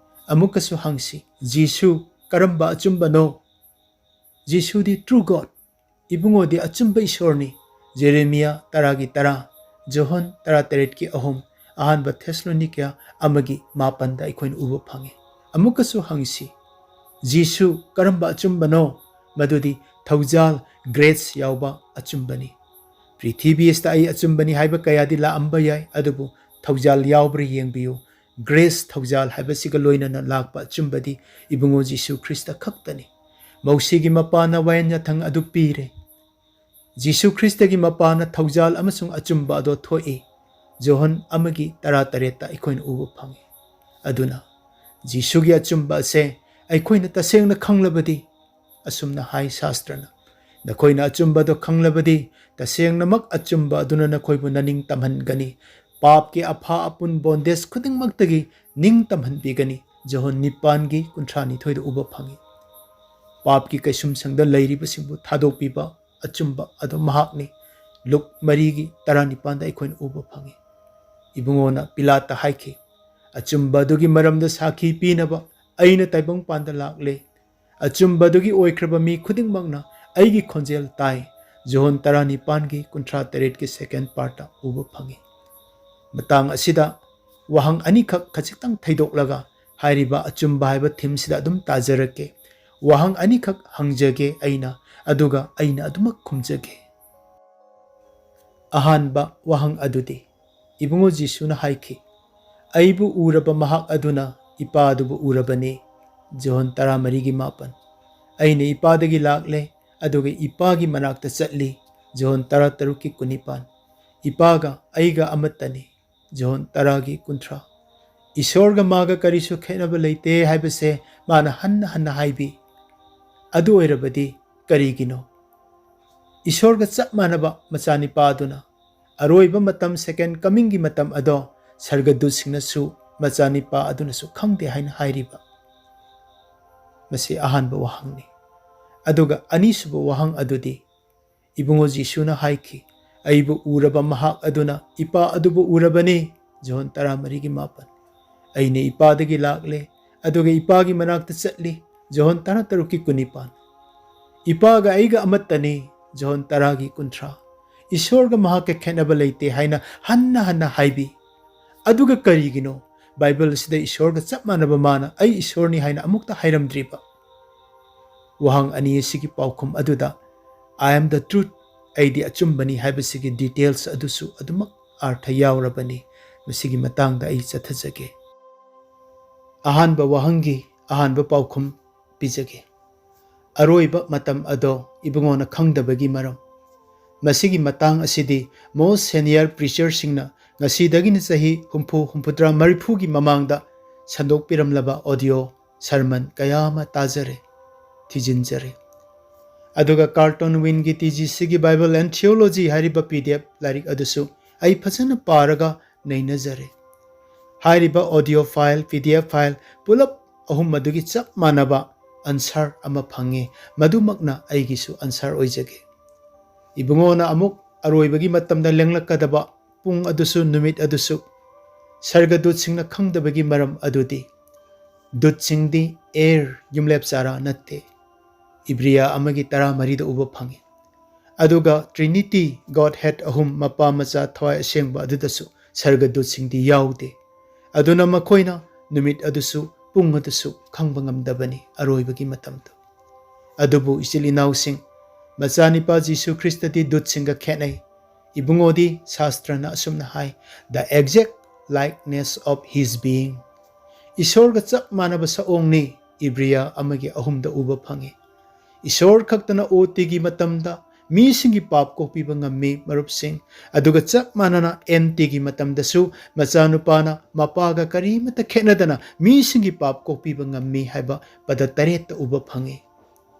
ꯑꯃꯨꯛꯀꯁꯨ ꯍꯪꯁꯤ, ꯖꯤꯁꯨ ꯀꯔꯝꯕ ꯑꯆꯨꯝꯕꯅꯣ? ꯖꯤꯁꯨꯗꯤ true God, ꯏꯕꯨꯡꯉꯣꯗꯤ ꯑꯆꯨꯝꯕ ꯏꯁꯣꯔꯅꯤ꯫ ꯖꯦꯔꯦꯃꯤꯌꯥ ꯇꯔꯥꯒꯤ ꯇꯔꯥ, ꯖꯣꯍꯟ ꯇꯔꯥꯇꯔꯦꯠꯀꯤ ꯑꯍꯨꯝ, ꯑꯍꯥꯟꯕ ꯊꯦꯁꯂꯣꯅꯤꯀꯤꯌꯥ ꯑꯃꯒꯤ ꯃꯥꯄꯟꯗ ꯑꯩꯈꯣꯏꯅ ꯎꯕ ꯐꯪꯉꯤ꯫ ꯑꯃꯨꯛꯀꯁꯨ ꯍꯪꯁꯤ, ꯖꯤꯁꯨ ꯀꯔꯝꯕ ꯑꯆꯨꯝꯕꯅꯣ? ꯃꯗꯨꯗꯤ ꯊꯧꯖꯥꯜ, grace, ꯌꯥꯎꯕ ꯑꯆꯨꯝꯕꯅꯤ꯫ ꯄ꯭ꯔꯤꯊꯤꯕꯤ ꯑꯁꯤꯗ ꯑꯩ ꯑꯆꯨꯝꯕꯅꯤ ꯍꯥꯏꯕ ꯀꯌꯥꯗꯤ ꯂꯥꯛꯑꯝꯕ ꯌꯥꯏ, ꯑꯗꯨꯕꯨ ꯊꯧꯖꯥꯜ ꯌꯥꯎꯕ꯭ꯔꯥ ꯌꯦꯡꯕꯤꯌꯨ꯫ Grace, ꯊꯧꯖꯥꯜ ꯍꯥꯏꯕꯁꯤꯒ ꯂꯣꯏꯅꯅ ꯂꯥꯛꯄ ꯑꯆꯨꯝꯕꯗꯤ ꯏꯕꯨꯡꯉꯣ ꯖꯤꯁꯨ ꯈ꯭ꯔꯤꯁꯇ ꯈꯛꯇꯅꯤ꯫ ꯃꯧꯁꯤꯒꯤ ꯃꯄꯥꯅ ꯋꯥꯌꯦꯟ ꯌꯥꯊꯪ ꯑꯗꯨ ꯄꯤꯔꯦ꯫ ꯖꯤꯁꯨ ꯈ꯭ꯔꯤꯁꯇꯒꯤ ꯃꯄꯥꯅ ꯊꯧꯖꯥꯜ ꯑꯃꯁꯨꯡ ꯑꯆꯨꯝꯕ ꯑꯗꯣ ꯊꯣꯛꯏ꯫ ꯖꯣꯍꯟ ꯑꯃꯒꯤ ꯇꯔꯥꯇꯔꯦꯠꯇ ꯑꯩꯈꯣꯏꯅ ꯎꯕ ꯐꯪꯉꯤ꯫ ꯑꯗꯨꯅ ꯖꯤꯁꯨꯒꯤ ꯑꯆꯨꯝꯕ ꯑꯁꯦ ꯑꯩꯈꯣꯏꯅ ꯇꯁꯦꯡꯅ ꯈꯪꯂꯕꯗꯤ, ꯑꯁꯨꯝꯅ ꯍꯥꯏ ꯁꯥꯁꯇ꯭ꯔꯅ, "ꯅꯈꯣꯏꯅ ꯑꯆꯨꯝꯕꯗꯣ ꯈꯪꯂꯕꯗꯤ, ꯇꯁꯦꯡꯅꯃꯛ ꯑꯆꯨꯝꯕ ꯑꯗꯨꯅ ꯅꯈꯣꯏꯕꯨ ꯅꯅꯤꯡ ꯇꯝꯍꯟꯒꯅꯤ, ꯄꯥꯞꯀꯤ ꯑꯐꯥ ꯑꯄꯨꯟ bondage ꯈꯨꯗꯤꯡꯃꯛꯇꯒꯤ ꯅꯤꯡ ꯇꯝꯍꯟꯕꯤꯒꯅꯤ"꯫ ꯖꯣꯍꯟ ꯅꯤꯄꯥꯟꯒꯤ ꯀꯨꯟꯊ꯭ꯔꯥ ꯅꯤꯊꯣꯏꯗ ꯎꯕ ꯐꯪꯉꯤ꯫ ꯄꯥꯞꯀꯤ ꯀꯩꯁꯨꯝꯁꯪꯗ ꯂꯩꯔꯤꯕꯁꯤꯡꯕꯨ ꯊꯥꯗꯣꯛꯄꯤꯕ ꯑꯆꯨꯝꯕ ꯑꯗꯨ ꯃꯍꯥꯛꯅꯤ꯫ ꯂꯨꯛ ꯃꯔꯤꯒꯤ ꯇꯔꯥꯅꯤꯄꯥꯟꯗ ꯑꯩꯈꯣꯏꯅ ꯎꯕ ꯐꯪꯉꯤ꯫ ꯏꯕꯨꯡꯉꯣꯅ ꯄꯤꯂꯥꯠꯇ ꯍꯥꯏꯈꯤ, "ꯑꯆꯨꯝꯕ ꯑꯗꯨꯒꯤ ꯃꯔꯝꯗ ꯁꯥꯈꯤ ꯄꯤꯅꯕ ꯑꯩꯅ ꯇꯥꯏꯕꯪꯄꯥꯟꯗ ꯂꯥꯛꯂꯦ꯫ ꯑꯆꯨꯝꯕ ꯑꯗꯨꯒꯤ ꯑꯣꯏꯈ꯭ꯔꯕ ꯃꯤ ꯈꯨꯗꯤꯡꯃꯛꯅ ꯑꯩꯒꯤ ꯈꯣꯟꯖꯦꯜ ꯇꯥꯏ"꯫ ꯖꯣꯍꯟ ꯇꯔꯥꯅꯤꯄꯥꯟꯒꯤ ꯀꯨꯟꯊ꯭ꯔꯥ ꯇꯔꯦꯠꯀꯤ second partꯇ ꯎꯕ ꯐꯪꯉꯤ꯫ ꯃꯇꯥꯡ ꯑꯁꯤꯗ ꯋꯥꯍꯪ ꯑꯅꯤꯈꯛ ꯈꯖꯤꯛꯇꯪ ꯊꯩꯗꯣꯛꯂꯒ ꯍꯥꯏꯔꯤꯕ ꯑꯆꯨꯝꯕ ꯍꯥꯏꯕ ꯊꯤꯝꯁꯤꯗ ꯑꯗꯨꯝ ꯇꯥꯖꯔꯛꯀꯦ꯫ ꯋꯥꯍꯪ ꯑꯅꯤꯈꯛ ꯍꯪꯖꯒꯦ ꯑꯩꯅ, ꯑꯗꯨꯒ ꯑꯩꯅ ꯑꯗꯨꯃꯛ ꯈꯨꯝꯖꯒꯦ꯫ ꯑꯍꯥꯟꯕ ꯋꯥꯍꯪ ꯑꯗꯨꯗꯤ, ꯏꯕꯨꯡꯉꯣ ꯖꯤꯁꯨꯅ ꯍꯥꯏꯈꯤ, "ꯑꯩꯕꯨ ꯎꯔꯕ ꯃꯍꯥꯛ ꯑꯗꯨꯅ ꯏꯄꯥ ꯑꯗꯨꯕꯨ ꯎꯔꯕꯅꯤ", ꯖꯣꯍꯣꯟ ꯇꯔꯥꯃꯔꯤꯒꯤ ꯃꯥꯄꯟ꯫ "ꯑꯩꯅ ꯏꯄꯥꯗꯒꯤ ꯂꯥꯛꯂꯦ, ꯑꯗꯨꯒ ꯏꯄꯥꯒꯤ ꯃꯅꯥꯛꯇ ꯆꯠꯂꯤ", ꯖꯣꯍꯣꯟ ꯇꯔꯥꯇꯔꯨꯛꯀꯤ ꯀꯨꯟꯅꯤꯄꯥꯟ꯫ "ꯏꯄꯥꯒ ꯑꯩꯒ ꯑꯃꯠꯇꯅꯤ", ꯖꯣꯍꯣꯟ ꯇꯔꯥꯒꯤ ꯀꯨꯟꯊ꯭ꯔꯥ꯫ ꯏꯁꯣꯔꯒ ꯃꯥꯒ ꯀꯔꯤꯁꯨ ꯈꯦꯠꯅꯕ ꯂꯩꯇꯦ ꯍꯥꯏꯕꯁꯦ ꯃꯥꯅ ꯍꯟꯅ ꯍꯟꯅ ꯍꯥꯏꯕꯤ꯫ ꯑꯗꯨ ꯑꯣꯏꯔꯕꯗꯤ ꯀꯔꯤꯒꯤꯅꯣ? ꯏꯁꯣꯔꯒ ꯆꯞ ꯃꯥꯟꯅꯕ ꯃꯆꯥꯅꯤꯄꯥ ꯑꯗꯨꯅ ꯑꯔꯣꯏꯕ ꯃꯇꯝ, ꯁꯦꯀꯦꯟ ꯀꯃꯤꯡꯒꯤ ꯃꯇꯝ ꯑꯗꯣ ꯁꯔꯒꯗꯨꯠꯁꯤꯡꯅꯁꯨ, ꯃꯆꯥꯅꯤꯄꯥ ꯑꯗꯨꯅꯁꯨ ꯈꯪꯗꯦ ꯍꯥꯏꯅ ꯍꯥꯏꯔꯤꯕ꯫ ꯃꯁꯤ ꯑꯍꯥꯟꯕ ꯋꯥꯍꯪꯅꯤ꯫ ꯑꯗꯨꯒ ꯑꯅꯤꯁꯨꯕ ꯋꯥꯍꯪ ꯑꯗꯨꯗꯤ, ꯏꯕꯨꯡꯉꯣ ꯖꯤꯁꯨꯅ ꯍꯥꯏꯈꯤ, "ꯑꯩꯕꯨ ꯎꯔꯕ ꯃꯍꯥꯛ ꯑꯗꯨꯅ ꯏꯄꯥ ꯑꯗꯨꯕꯨ ꯎꯔꯕꯅꯤ", ꯖꯣꯍꯣꯟ ꯇꯔꯥꯃꯔꯤꯒꯤ ꯃꯥꯄꯟ꯫ "ꯑꯩꯅ ꯏꯄꯥꯗꯒꯤ ꯂꯥꯛꯂꯦ, ꯑꯗꯨꯒ ꯏꯄꯥꯒꯤ ꯃꯅꯥꯛꯇ ꯆꯠꯂꯤ", ꯖꯣꯍꯣꯟ ꯇꯔꯥꯇꯔꯨꯛꯀꯤ ꯀꯨꯟꯅꯤꯄꯥꯟ꯫ "ꯏꯄꯥꯒ ꯑꯩꯒ ꯑꯃꯠꯇꯅꯤ", ꯖꯣꯍꯣꯟ ꯇꯔꯥꯒꯤ ꯀꯨꯟꯊ꯭ꯔꯥ꯫ "ꯏꯁꯣꯔꯒ ꯃꯍꯥꯛꯀ ꯈꯦꯠꯅꯕ ꯂꯩꯇꯦ" ꯍꯥꯏꯅ ꯍꯟꯅ ꯍꯟꯅ ꯍꯥꯏꯕꯤ꯫ ꯑꯗꯨꯒ ꯀꯔꯤꯒꯤꯅꯣ ꯕꯥꯏꯕꯜ ꯑꯁꯤꯗ ꯏꯁꯣꯔꯒ ꯆꯞ ꯃꯥꯟꯅꯕ ꯃꯥꯅ "ꯑꯩ ꯏꯁꯣꯔꯅꯤ" ꯍꯥꯏꯅ ꯑꯃꯨꯛꯇ ꯍꯥꯏꯔꯝꯗ꯭ꯔꯤꯕ? ꯋꯥꯍꯪ ꯑꯅꯤ ꯑꯁꯤꯒꯤ ꯄꯥꯎꯈꯨꯝ ꯑꯗꯨꯗ "I am the truth", "ꯑꯩꯗꯤ ꯑꯆꯨꯝꯕꯅꯤ" ꯍꯥꯏꯕꯁꯤꯒꯤ ꯗꯤꯇꯦꯜꯁ ꯑꯗꯨꯁꯨ ꯑꯗꯨꯃꯛ ꯑꯥꯔꯊ ꯌꯥꯎꯔꯕꯅꯤ꯫ ꯃꯁꯤꯒꯤ ꯃꯇꯥꯡꯗ ꯑꯩ ꯆꯠꯊꯖꯒꯦ꯫ ꯑꯍꯥꯟꯕ ꯋꯥꯍꯪꯒꯤ ꯑꯍꯥꯟꯕ ꯄꯥꯎꯈꯨꯝ ꯄꯤꯖꯒꯦ꯫ ꯑꯔꯣꯏꯕ ꯃꯇꯝ ꯑꯗꯣ ꯏꯕꯨꯡꯉꯣꯅ ꯈꯪꯗꯕꯒꯤ ꯃꯔꯝ꯫ ꯃꯁꯤꯒꯤ ꯃꯇꯥꯡ ꯑꯁꯤꯗꯤ most senior preacherꯁꯤꯡꯅ ꯉꯁꯤꯗꯒꯤꯅ ꯆꯍꯤ ꯍꯨꯝꯐꯨ, ꯍꯨꯝꯐꯨꯇꯔꯥ, ꯃꯔꯤꯐꯨꯒꯤ ꯃꯃꯥꯡꯗ ꯁꯟꯗꯣꯛꯄꯤꯔꯝꯂꯕ ꯑꯣꯗꯤꯑꯣ ꯁꯔꯃꯟ ꯀꯌꯥ ꯑꯃ ꯇꯥꯖꯔꯦ, ꯊꯤꯖꯤꯟꯖꯔꯦ꯫ ꯑꯗꯨꯒ ꯀꯥꯔꯜꯇꯟ ꯋꯤꯟꯒꯤ ꯇꯤ ꯖꯤ ꯁꯤꯒꯤ Bible and Theology ꯍꯥꯏꯔꯤꯕ ꯄꯤ ꯗꯤ ꯑꯦꯐ ꯂꯥꯏꯔꯤꯛ ꯑꯗꯨꯁꯨ ꯑꯩ ꯐꯖꯅ ꯄꯥꯔꯒ ꯅꯩꯅꯖꯔꯦ꯫ ꯍꯥꯏꯔꯤꯕ ꯑꯣꯗꯤꯑꯣ ꯐꯥꯏꯜ, ꯄꯤ ꯗꯤ ꯑꯦꯐ ꯐꯥꯏꯜ ꯄꯨꯂꯞ ꯑꯍꯨꯝ ꯑꯗꯨꯒꯤ ꯆꯞ ꯃꯥꯟꯅꯕ ꯑꯟꯁꯔ ꯑꯃ ꯐꯪꯉꯦ꯫ ꯃꯗꯨꯃꯛꯅ ꯑꯩꯒꯤꯁꯨ ꯑꯟꯁꯔ ꯑꯣꯏꯖꯒꯦ꯫ ꯏꯕꯨꯡꯉꯣꯅ ꯑꯃꯨꯛ ꯑꯔꯣꯏꯕꯒꯤ ꯃꯇꯝꯗ ꯂꯦꯡꯂꯛꯀꯗꯕ ꯄꯨꯡ ꯑꯗꯨꯁꯨ, ꯅꯨꯃꯤꯠ ꯑꯗꯨꯁꯨ ꯁꯔꯒꯗꯨꯠꯁꯤꯡꯅ ꯈꯪꯗꯕꯒꯤ ꯃꯔꯝ ꯑꯗꯨꯗꯤ, ꯗꯨꯠꯁꯤꯡꯗꯤ ꯑꯦꯔ, ꯌꯨꯝꯂꯦꯞ ꯆꯥꯔꯥ ꯅꯠꯇꯦ꯫ ꯏꯕ꯭ꯔꯤꯌꯥ ꯑꯃꯒꯤ ꯇꯔꯥꯃꯔꯤꯗ ꯎꯕ ꯐꯪꯉꯤ꯫ ꯑꯗꯨꯒ ꯇ꯭ꯔꯤꯅꯤꯇꯤ, ꯒꯣꯗ ꯍꯦꯗ ꯑꯍꯨꯝ, ꯃꯄꯥ, ꯃꯆꯥ, ꯊꯋꯥꯏ ꯑꯁꯦꯡꯕ ꯑꯗꯨꯗꯁꯨ ꯁꯔꯒꯗꯨꯠꯁꯤꯡꯗꯤ ꯌꯥꯎꯗꯦ꯫ ꯑꯗꯨꯅ ꯃꯈꯣꯏꯅ ꯅꯨꯃꯤꯠ ꯑꯗꯨꯁꯨ ꯄꯨꯡ ꯑꯗꯨꯁꯨ ꯈꯪꯕ ꯉꯝꯗꯕꯅꯤ, ꯑꯔꯣꯏꯕꯒꯤ ꯃꯇꯝꯗꯨ꯫ ꯑꯗꯨꯕꯨ ꯏꯆꯤꯜ ꯏꯅꯥꯎꯁꯤꯡ, ꯃꯆꯥꯅꯤꯄꯥ ꯖꯤꯁꯨ ꯈ꯭ꯔꯤꯁꯇꯗꯤ ꯗꯨꯠꯁꯤꯡꯒ ꯈꯦꯠꯅꯩ꯫ ꯏꯕꯨꯡꯉꯣꯗꯤ ꯁꯥꯁꯇ꯭ꯔꯅ ꯑꯁꯨꯝꯅ ꯍꯥꯏ, "The exact likeness of his being." ꯏꯁꯣꯔꯒ ꯆꯞ ꯃꯥꯟꯅꯕ ꯁꯛꯑꯣꯡꯅꯤ, ꯏꯕ꯭ꯔꯤꯌꯥ ꯑꯃꯒꯤ ꯑꯍꯨꯝꯗ ꯎꯕ ꯐꯪꯉꯤ꯫ ꯏꯁꯣꯔ ꯈꯛꯇꯅ ꯑꯣ ꯇꯤꯒꯤ ꯃꯇꯝꯗ ꯃꯤꯁꯤꯡꯒꯤ ꯄꯥꯞ ꯀꯣꯛꯄꯤꯕ ꯉꯝꯃꯤ, ꯃꯔꯨꯞꯁꯤꯡ꯫ ꯑꯗꯨꯒ ꯆꯞ ꯃꯥꯟꯅꯅ ꯑꯦꯟ ꯇꯤꯒꯤ ꯃꯇꯝꯗꯁꯨ ꯃꯆꯥꯅꯨꯄꯥꯅ ꯃꯄꯥꯒ ꯀꯔꯤꯃꯠꯇ ꯈꯦꯠꯅꯗꯅ ꯃꯤꯁꯤꯡꯒꯤ ꯄꯥꯞ ꯀꯣꯛꯄꯤꯕ ꯉꯝꯃꯤ ꯍꯥꯏꯕ ꯄꯗ ꯇꯔꯦꯠꯇ ꯎꯕ ꯐꯪꯉꯤ꯫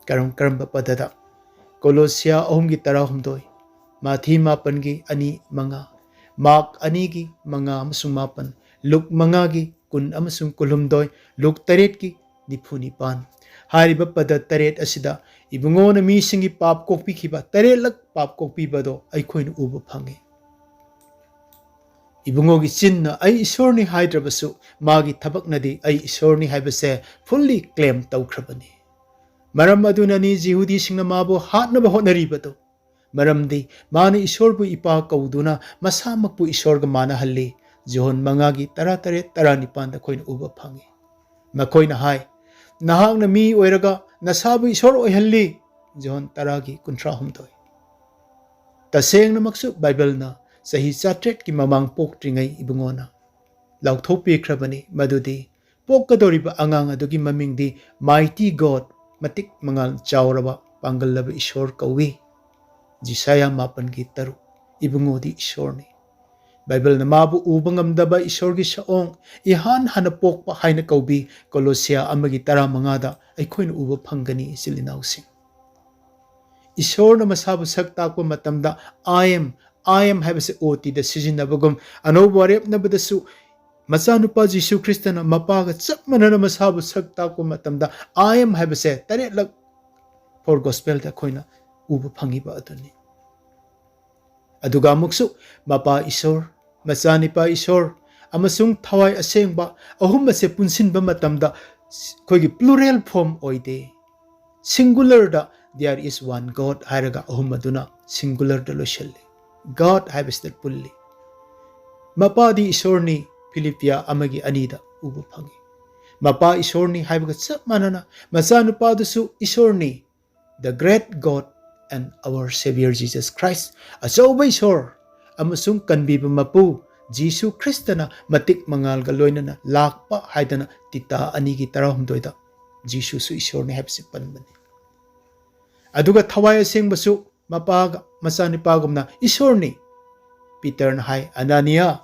ꯀꯔꯝ ꯀꯔꯝꯕ ꯄꯗꯗ? ꯀꯣꯂꯣꯁꯤꯌꯥ ꯑꯍꯨꯝꯒꯤ ꯇꯔꯥꯍꯨꯝꯗꯣꯏ, ꯃꯥꯊꯤ ꯃꯥꯄꯟꯒꯤ ꯑꯅꯤ ꯃꯉꯥ, ꯃꯥꯔꯛ ꯑꯅꯤꯒꯤ ꯃꯉꯥ ꯑꯃꯁꯨꯡ ꯃꯥꯄꯟ, ꯂꯨꯛ ꯃꯉꯥꯒꯤ ꯀꯨꯟ ꯑꯃꯁꯨꯡ ꯀꯨꯟꯍꯨꯝꯗꯣꯏ, ꯂꯨꯛ ꯇꯔꯦꯠꯀꯤ ꯅꯤꯐꯨ ꯅꯤꯄꯥꯟ꯫ ꯍꯥꯏꯔꯤꯕ ꯄꯗ ꯇꯔꯦꯠ ꯑꯁꯤꯗ ꯏꯕꯨꯡꯉꯣꯅ ꯃꯤꯁꯤꯡꯒꯤ ꯄꯥꯞ ꯀꯣꯛꯄꯤꯈꯤꯕ, ꯇꯔꯦꯠꯂꯛ ꯄꯥꯞ ꯀꯣꯛꯄꯤꯕꯗꯣ ꯑꯩꯈꯣꯏꯅ ꯎꯕ ꯐꯪꯉꯤ꯫ ꯏꯕꯨꯡꯉꯣꯒꯤ ꯆꯤꯟꯅ "ꯑꯩ ꯏꯁꯣꯔꯅꯤ" ꯍꯥꯏꯗ꯭ꯔꯕꯁꯨ, ꯃꯥꯒꯤ ꯊꯕꯛꯅꯗꯤ "ꯑꯩ ꯏꯁꯣꯔꯅꯤ" ꯍꯥꯏꯕꯁꯦ ꯐꯨꯜꯂꯤ ꯀ꯭ꯂꯦꯝ ꯇꯧꯈ꯭ꯔꯕꯅꯤ꯫ ꯃꯔꯝ ꯑꯗꯨꯅꯅꯤ ꯖꯤꯍꯨꯗꯤꯁꯤꯡꯅ ꯃꯥꯕꯨ ꯍꯥꯠꯅꯕ ꯍꯣꯠꯅꯔꯤꯕꯗꯨ꯫ ꯃꯔꯝꯗꯤ ꯃꯥꯅ ꯏꯁꯣꯔꯕꯨ ꯏꯄꯥ ꯀꯧꯗꯨꯅ ꯃꯁꯥꯃꯛꯄꯨ ꯏꯁꯣꯔꯒ ꯃꯥꯟꯅꯍꯜꯂꯤ꯫ ꯖꯣꯍꯟ ꯃꯉꯥꯒꯤ ꯇꯔꯥꯇꯔꯦꯠ, ꯇꯔꯥꯅꯤꯄꯥꯟꯗ ꯑꯩꯈꯣꯏꯅ ꯎꯕ ꯐꯪꯉꯤ꯫ ꯃꯈꯣꯏꯅ ꯍꯥꯏ, "ꯅꯍꯥꯛꯅ ꯃꯤ ꯑꯣꯏꯔꯒ ꯅꯁꯥꯕꯨ ꯏꯁꯣꯔ ꯑꯣꯏꯍꯜꯂꯤ"꯫ ꯖꯣꯍꯟ ꯇꯔꯥꯒꯤ ꯀꯨꯟꯊ꯭ꯔꯥꯍꯨꯝꯗꯣꯏ꯫ ꯇꯁꯦꯡꯅꯃꯛꯁꯨ ꯕꯥꯏꯕꯜꯅ ꯆꯍꯤ ꯆꯥꯇ꯭ꯔꯦꯠꯀꯤ ꯃꯃꯥꯡ ꯄꯣꯛꯇ꯭ꯔꯤꯉꯩ ꯏꯕꯨꯡꯉꯣꯅ ꯂꯥꯎꯊꯣꯛꯄꯤꯈ꯭ꯔꯕꯅꯤ ꯃꯗꯨꯗꯤ ꯄꯣꯛꯀꯗꯧꯔꯤꯕ ꯑꯉꯥꯡ ꯑꯗꯨꯒꯤ ꯃꯃꯤꯡꯗꯤ Mighty God, ꯃꯇꯤꯛ ꯃꯉꯥꯜ ꯆꯥꯎꯔꯕ, ꯄꯥꯡꯒꯜꯂꯕ ꯏꯁꯣꯔ ꯀꯧꯏ꯫ ꯖꯤꯁꯥꯌꯥ ꯃꯥꯄꯟꯒꯤ ꯇꯔꯨꯛ, ꯏꯕꯨꯡꯉꯣꯗꯤ ꯏꯁꯣꯔꯅꯤ꯫ ꯕꯥꯏꯕꯜꯅ ꯃꯥꯕꯨ ꯎꯕ ꯉꯝꯗꯕ ꯏꯁꯣꯔꯒꯤ ꯁꯛꯑꯣꯡ, ꯏꯍꯥꯟ ꯍꯥꯟꯅ ꯄꯣꯛꯄ ꯍꯥꯏꯅ ꯀꯧꯕꯤ, ꯀꯣꯂꯣꯁꯤꯌꯥ ꯑꯃꯒꯤ ꯇꯔꯥꯃꯉꯥꯗ ꯑꯩꯈꯣꯏꯅ ꯎꯕ ꯐꯪꯒꯅꯤ, ꯏꯆꯤꯜ ꯏꯅꯥꯎꯁꯤꯡ꯫ ꯏꯁꯣꯔꯅ ꯃꯁꯥꯕꯨ ꯁꯛ ꯇꯥꯛꯄ ꯃꯇꯝꯗ "I am, I am" ꯍꯥꯏꯕꯁꯦ ꯑꯣ ꯇꯤꯗ ꯁꯤꯖꯤꯟꯅꯕꯒꯨꯝ, ꯑꯅꯧꯕ ꯋꯥꯔꯦꯞꯅꯕꯗꯁꯨ ꯃꯆꯥꯅꯨꯄꯥ ꯖꯤꯁꯨ ꯈ꯭ꯔꯤꯁꯇꯅ ꯃꯄꯥꯒ ꯆꯞ ꯃꯥꯟꯅꯅ ꯃꯁꯥꯕꯨ ꯁꯛ ꯇꯥꯛꯄ ꯃꯇꯝꯗ "I am" ꯍꯥꯏꯕꯁꯦ ꯇꯔꯦꯠꯂꯛ ꯐꯣꯔ ꯒꯣꯁꯄꯦꯜꯗ ꯑꯩꯈꯣꯏꯅ ꯎꯕ ꯐꯪꯉꯤꯕ ꯑꯗꯨꯅꯤ꯫ ꯑꯗꯨꯒ ꯑꯃꯨꯛꯁꯨ ꯃꯄꯥ ꯏꯁꯣꯔ, ꯃꯆꯥꯅꯤꯄꯥ ꯏꯁꯣꯔ ꯑꯃꯁꯨꯡ ꯊꯋꯥꯏ ꯑꯁꯦꯡꯕ ꯑꯍꯨꯝ ꯑꯁꯦ ꯄꯨꯟꯁꯤꯟꯕ ꯃꯇꯝꯗ ꯑꯩꯈꯣꯏꯒꯤ ꯄ꯭ꯂꯨꯔꯦꯜ ꯐꯣꯔꯝ ꯑꯣꯏꯗꯦ꯫ ꯁꯤꯡꯒꯨꯂꯔꯗ "There is one God" ꯍꯥꯏꯔꯒ ꯑꯍꯨꯝ ꯑꯗꯨꯅ ꯁꯤꯡꯒꯨꯂꯔꯗ ꯂꯣꯏꯁꯤꯜꯂꯤ꯫ God ꯍꯥꯏꯕꯁꯤꯗ ꯄꯨꯜꯂꯤ꯫ ꯃꯄꯥꯗꯤ ꯏꯁꯣꯔꯅꯤ, ꯐꯤꯂꯤꯄꯤꯌꯥ ꯑꯃꯒꯤ ꯑꯅꯤꯗ ꯎꯕ ꯐꯪꯉꯤ꯫ ꯃꯄꯥ ꯏꯁꯣꯔꯅꯤ ꯍꯥꯏꯕꯒ ꯆꯞ ꯃꯥꯟꯅꯅ ꯃꯆꯥꯅꯨꯄꯥꯗꯨꯁꯨ ꯏꯁꯣꯔꯅꯤ, the great God and our Savior Jesus Christ, ꯑꯆꯧꯕ ꯏꯁꯣꯔ ꯑꯃꯁꯨꯡ ꯀꯟꯕꯤꯕ ꯃꯄꯨ ꯖꯤꯁꯨ ꯈ꯭ꯔꯤꯁꯇꯅ ꯃꯇꯤꯛ ꯃꯉꯥꯜꯒ ꯂꯣꯏꯅꯅ ꯂꯥꯛꯄ ꯍꯥꯏꯗꯅ ꯇꯤꯇꯥ ꯑꯅꯤꯒꯤ ꯇꯔꯥꯍꯨꯝꯗꯣꯏꯗ ꯖꯤꯁꯨꯁꯨ ꯏꯁꯣꯔꯅꯤ ꯍꯥꯏꯕꯁꯤ ꯄꯟꯕꯅꯤ꯫ ꯑꯗꯨꯒ ꯊꯋꯥꯏ ꯑꯁꯦꯡꯕꯁꯨ ꯃꯄꯥꯒ ꯃꯆꯥꯅꯨꯄꯥꯒꯨꯝꯅ ꯏꯁꯣꯔꯅꯤ꯫ ꯄꯤꯇꯔꯅ ꯍꯥꯏ, "ꯑꯅꯥꯅꯤꯌꯥ,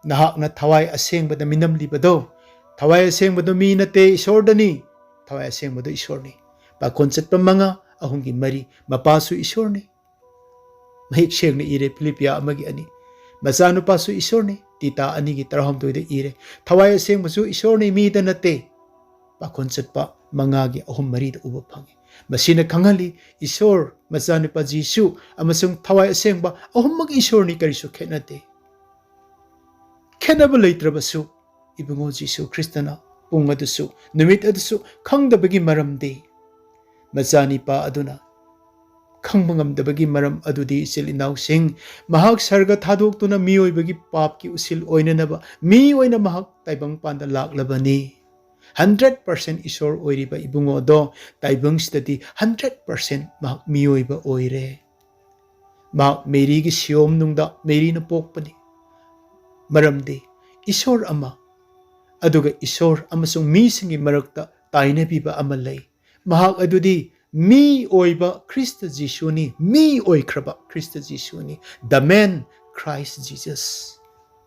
ꯅꯍꯥꯛꯅ ꯊꯋꯥꯏ ꯑꯁꯦꯡꯕꯗ ꯃꯤꯅꯝꯂꯤꯕꯗꯣ, ꯊꯋꯥꯏ ꯑꯁꯦꯡꯕꯗꯣ ꯃꯤ ꯅꯠꯇꯦ, ꯏꯁꯣꯔꯗꯅꯤ꯫ ꯊꯋꯥꯏ ꯑꯁꯦꯡꯕꯗꯣ ꯏꯁꯣꯔꯅꯤ꯫" ꯄꯥꯈꯣꯟ ꯆꯠꯄ ꯃꯉꯥ, ꯑꯍꯨꯝꯒꯤ ꯃꯔꯤ, ꯃꯄꯥꯁꯨ ꯏꯁꯣꯔꯅꯤ꯫ ꯃꯌꯦꯛ ꯁꯦꯡꯅ ꯏꯔꯦ ꯐꯤꯂꯤꯄꯤꯌꯥ ꯑꯃꯒꯤ ꯑꯅꯤ꯫ ꯃꯆꯥꯅꯨꯄꯥꯁꯨ ꯏꯁꯣꯔꯅꯤ, ꯇꯤꯇꯥ ꯑꯅꯤꯒꯤ ꯇꯔꯥꯍꯨꯝꯗꯣꯏꯗ ꯏꯔꯦ꯫ ꯊꯋꯥꯏ ꯑꯁꯦꯡꯕꯁꯨ ꯏꯁꯣꯔꯅꯤ, ꯃꯤꯗ ꯅꯠꯇꯦ꯫ ꯄꯥꯈꯣꯟ ꯆꯠꯄ ꯃꯉꯥꯒꯤ ꯑꯍꯨꯝ ꯃꯔꯤꯗ ꯎꯕ ꯐꯪꯉꯤ꯫ ꯃꯁꯤꯅ ꯈꯪꯍꯜꯂꯤ, ꯏꯁꯣꯔ, ꯃꯆꯥꯅꯨꯄꯥ ꯖꯤꯁꯨ ꯑꯃꯁꯨꯡ ꯊꯋꯥꯏ ꯑꯁꯦꯡꯕ ꯑꯍꯨꯝꯃꯛ ꯏꯁꯣꯔꯅꯤ, ꯀꯔꯤꯁꯨ ꯈꯦꯠꯅꯗꯦ꯫ ꯈꯦꯠꯅꯕ ꯂꯩꯇ꯭ꯔꯕꯁꯨ, ꯏꯕꯨꯡꯉꯣ ꯖꯤꯁꯨ ꯈ꯭ꯔꯤꯁꯇꯅ ꯄꯨꯡ ꯑꯗꯨꯁꯨ, ꯅꯨꯃꯤꯠ ꯑꯗꯨꯁꯨ ꯈꯪꯗꯕꯒꯤ ꯃꯔꯝꯗꯤ, ꯃꯆꯥꯅꯤꯄꯥ ꯑꯗꯨꯅ ꯈꯪꯕ ꯉꯝꯗꯕꯒꯤ ꯃꯔꯝ ꯑꯗꯨꯗꯤ, ꯏꯆꯤꯜ ꯏꯅꯥꯎꯁꯤꯡ, ꯃꯍꯥꯛ ꯁꯔꯒ ꯊꯥꯗꯣꯛꯇꯨꯅ ꯃꯤꯑꯣꯏꯕꯒꯤ ꯄꯥꯞꯀꯤ ꯎꯁꯤꯜ ꯑꯣꯏꯅꯅꯕ ꯃꯤ ꯑꯣꯏꯅ ꯃꯍꯥꯛ ꯇꯥꯏꯕꯪꯄꯥꯟꯗ ꯂꯥꯛꯂꯕꯅꯤ꯫ ꯍꯟꯗ꯭ꯔꯦꯠ ꯄꯥꯔꯁꯦꯟ ꯏꯁꯣꯔ ꯑꯣꯏꯔꯤꯕ ꯏꯕꯨꯡꯉꯣꯗꯣ ꯇꯥꯏꯕꯪꯁꯤꯗꯗꯤ ꯍꯟꯗ꯭ꯔꯦꯠ ꯄꯥꯔꯁꯦꯟ ꯃꯍꯥꯛ ꯃꯤꯑꯣꯏꯕ ꯑꯣꯏꯔꯦ꯫ ꯃꯍꯥꯛ ꯃꯦꯔꯤꯒꯤ ꯁꯤꯌꯣꯝꯅꯨꯡꯗ ꯃꯦꯔꯤꯅ ꯄꯣꯛꯄꯅꯤ꯫ ꯃꯔꯝꯗꯤ ꯏꯁꯣꯔ ꯑꯃ, ꯑꯗꯨꯒ ꯏꯁꯣꯔ ꯑꯃꯁꯨꯡ ꯃꯤꯁꯤꯡꯒꯤ ꯃꯔꯛꯇ ꯇꯥꯏꯅꯕꯤꯕ ꯑꯃ ꯂꯩ꯫ ꯃꯍꯥꯛ ꯑꯗꯨꯗꯤ ꯃꯤ ꯑꯣꯏꯕ ꯈ꯭ꯔꯤꯁꯇ ꯖꯤꯁꯨꯅꯤ, ꯃꯤ ꯑꯣꯏꯈ꯭ꯔꯕ ꯈ꯭ꯔꯤꯁꯇ ꯖꯤꯁꯨꯅꯤ, the man Christ Jesus꯫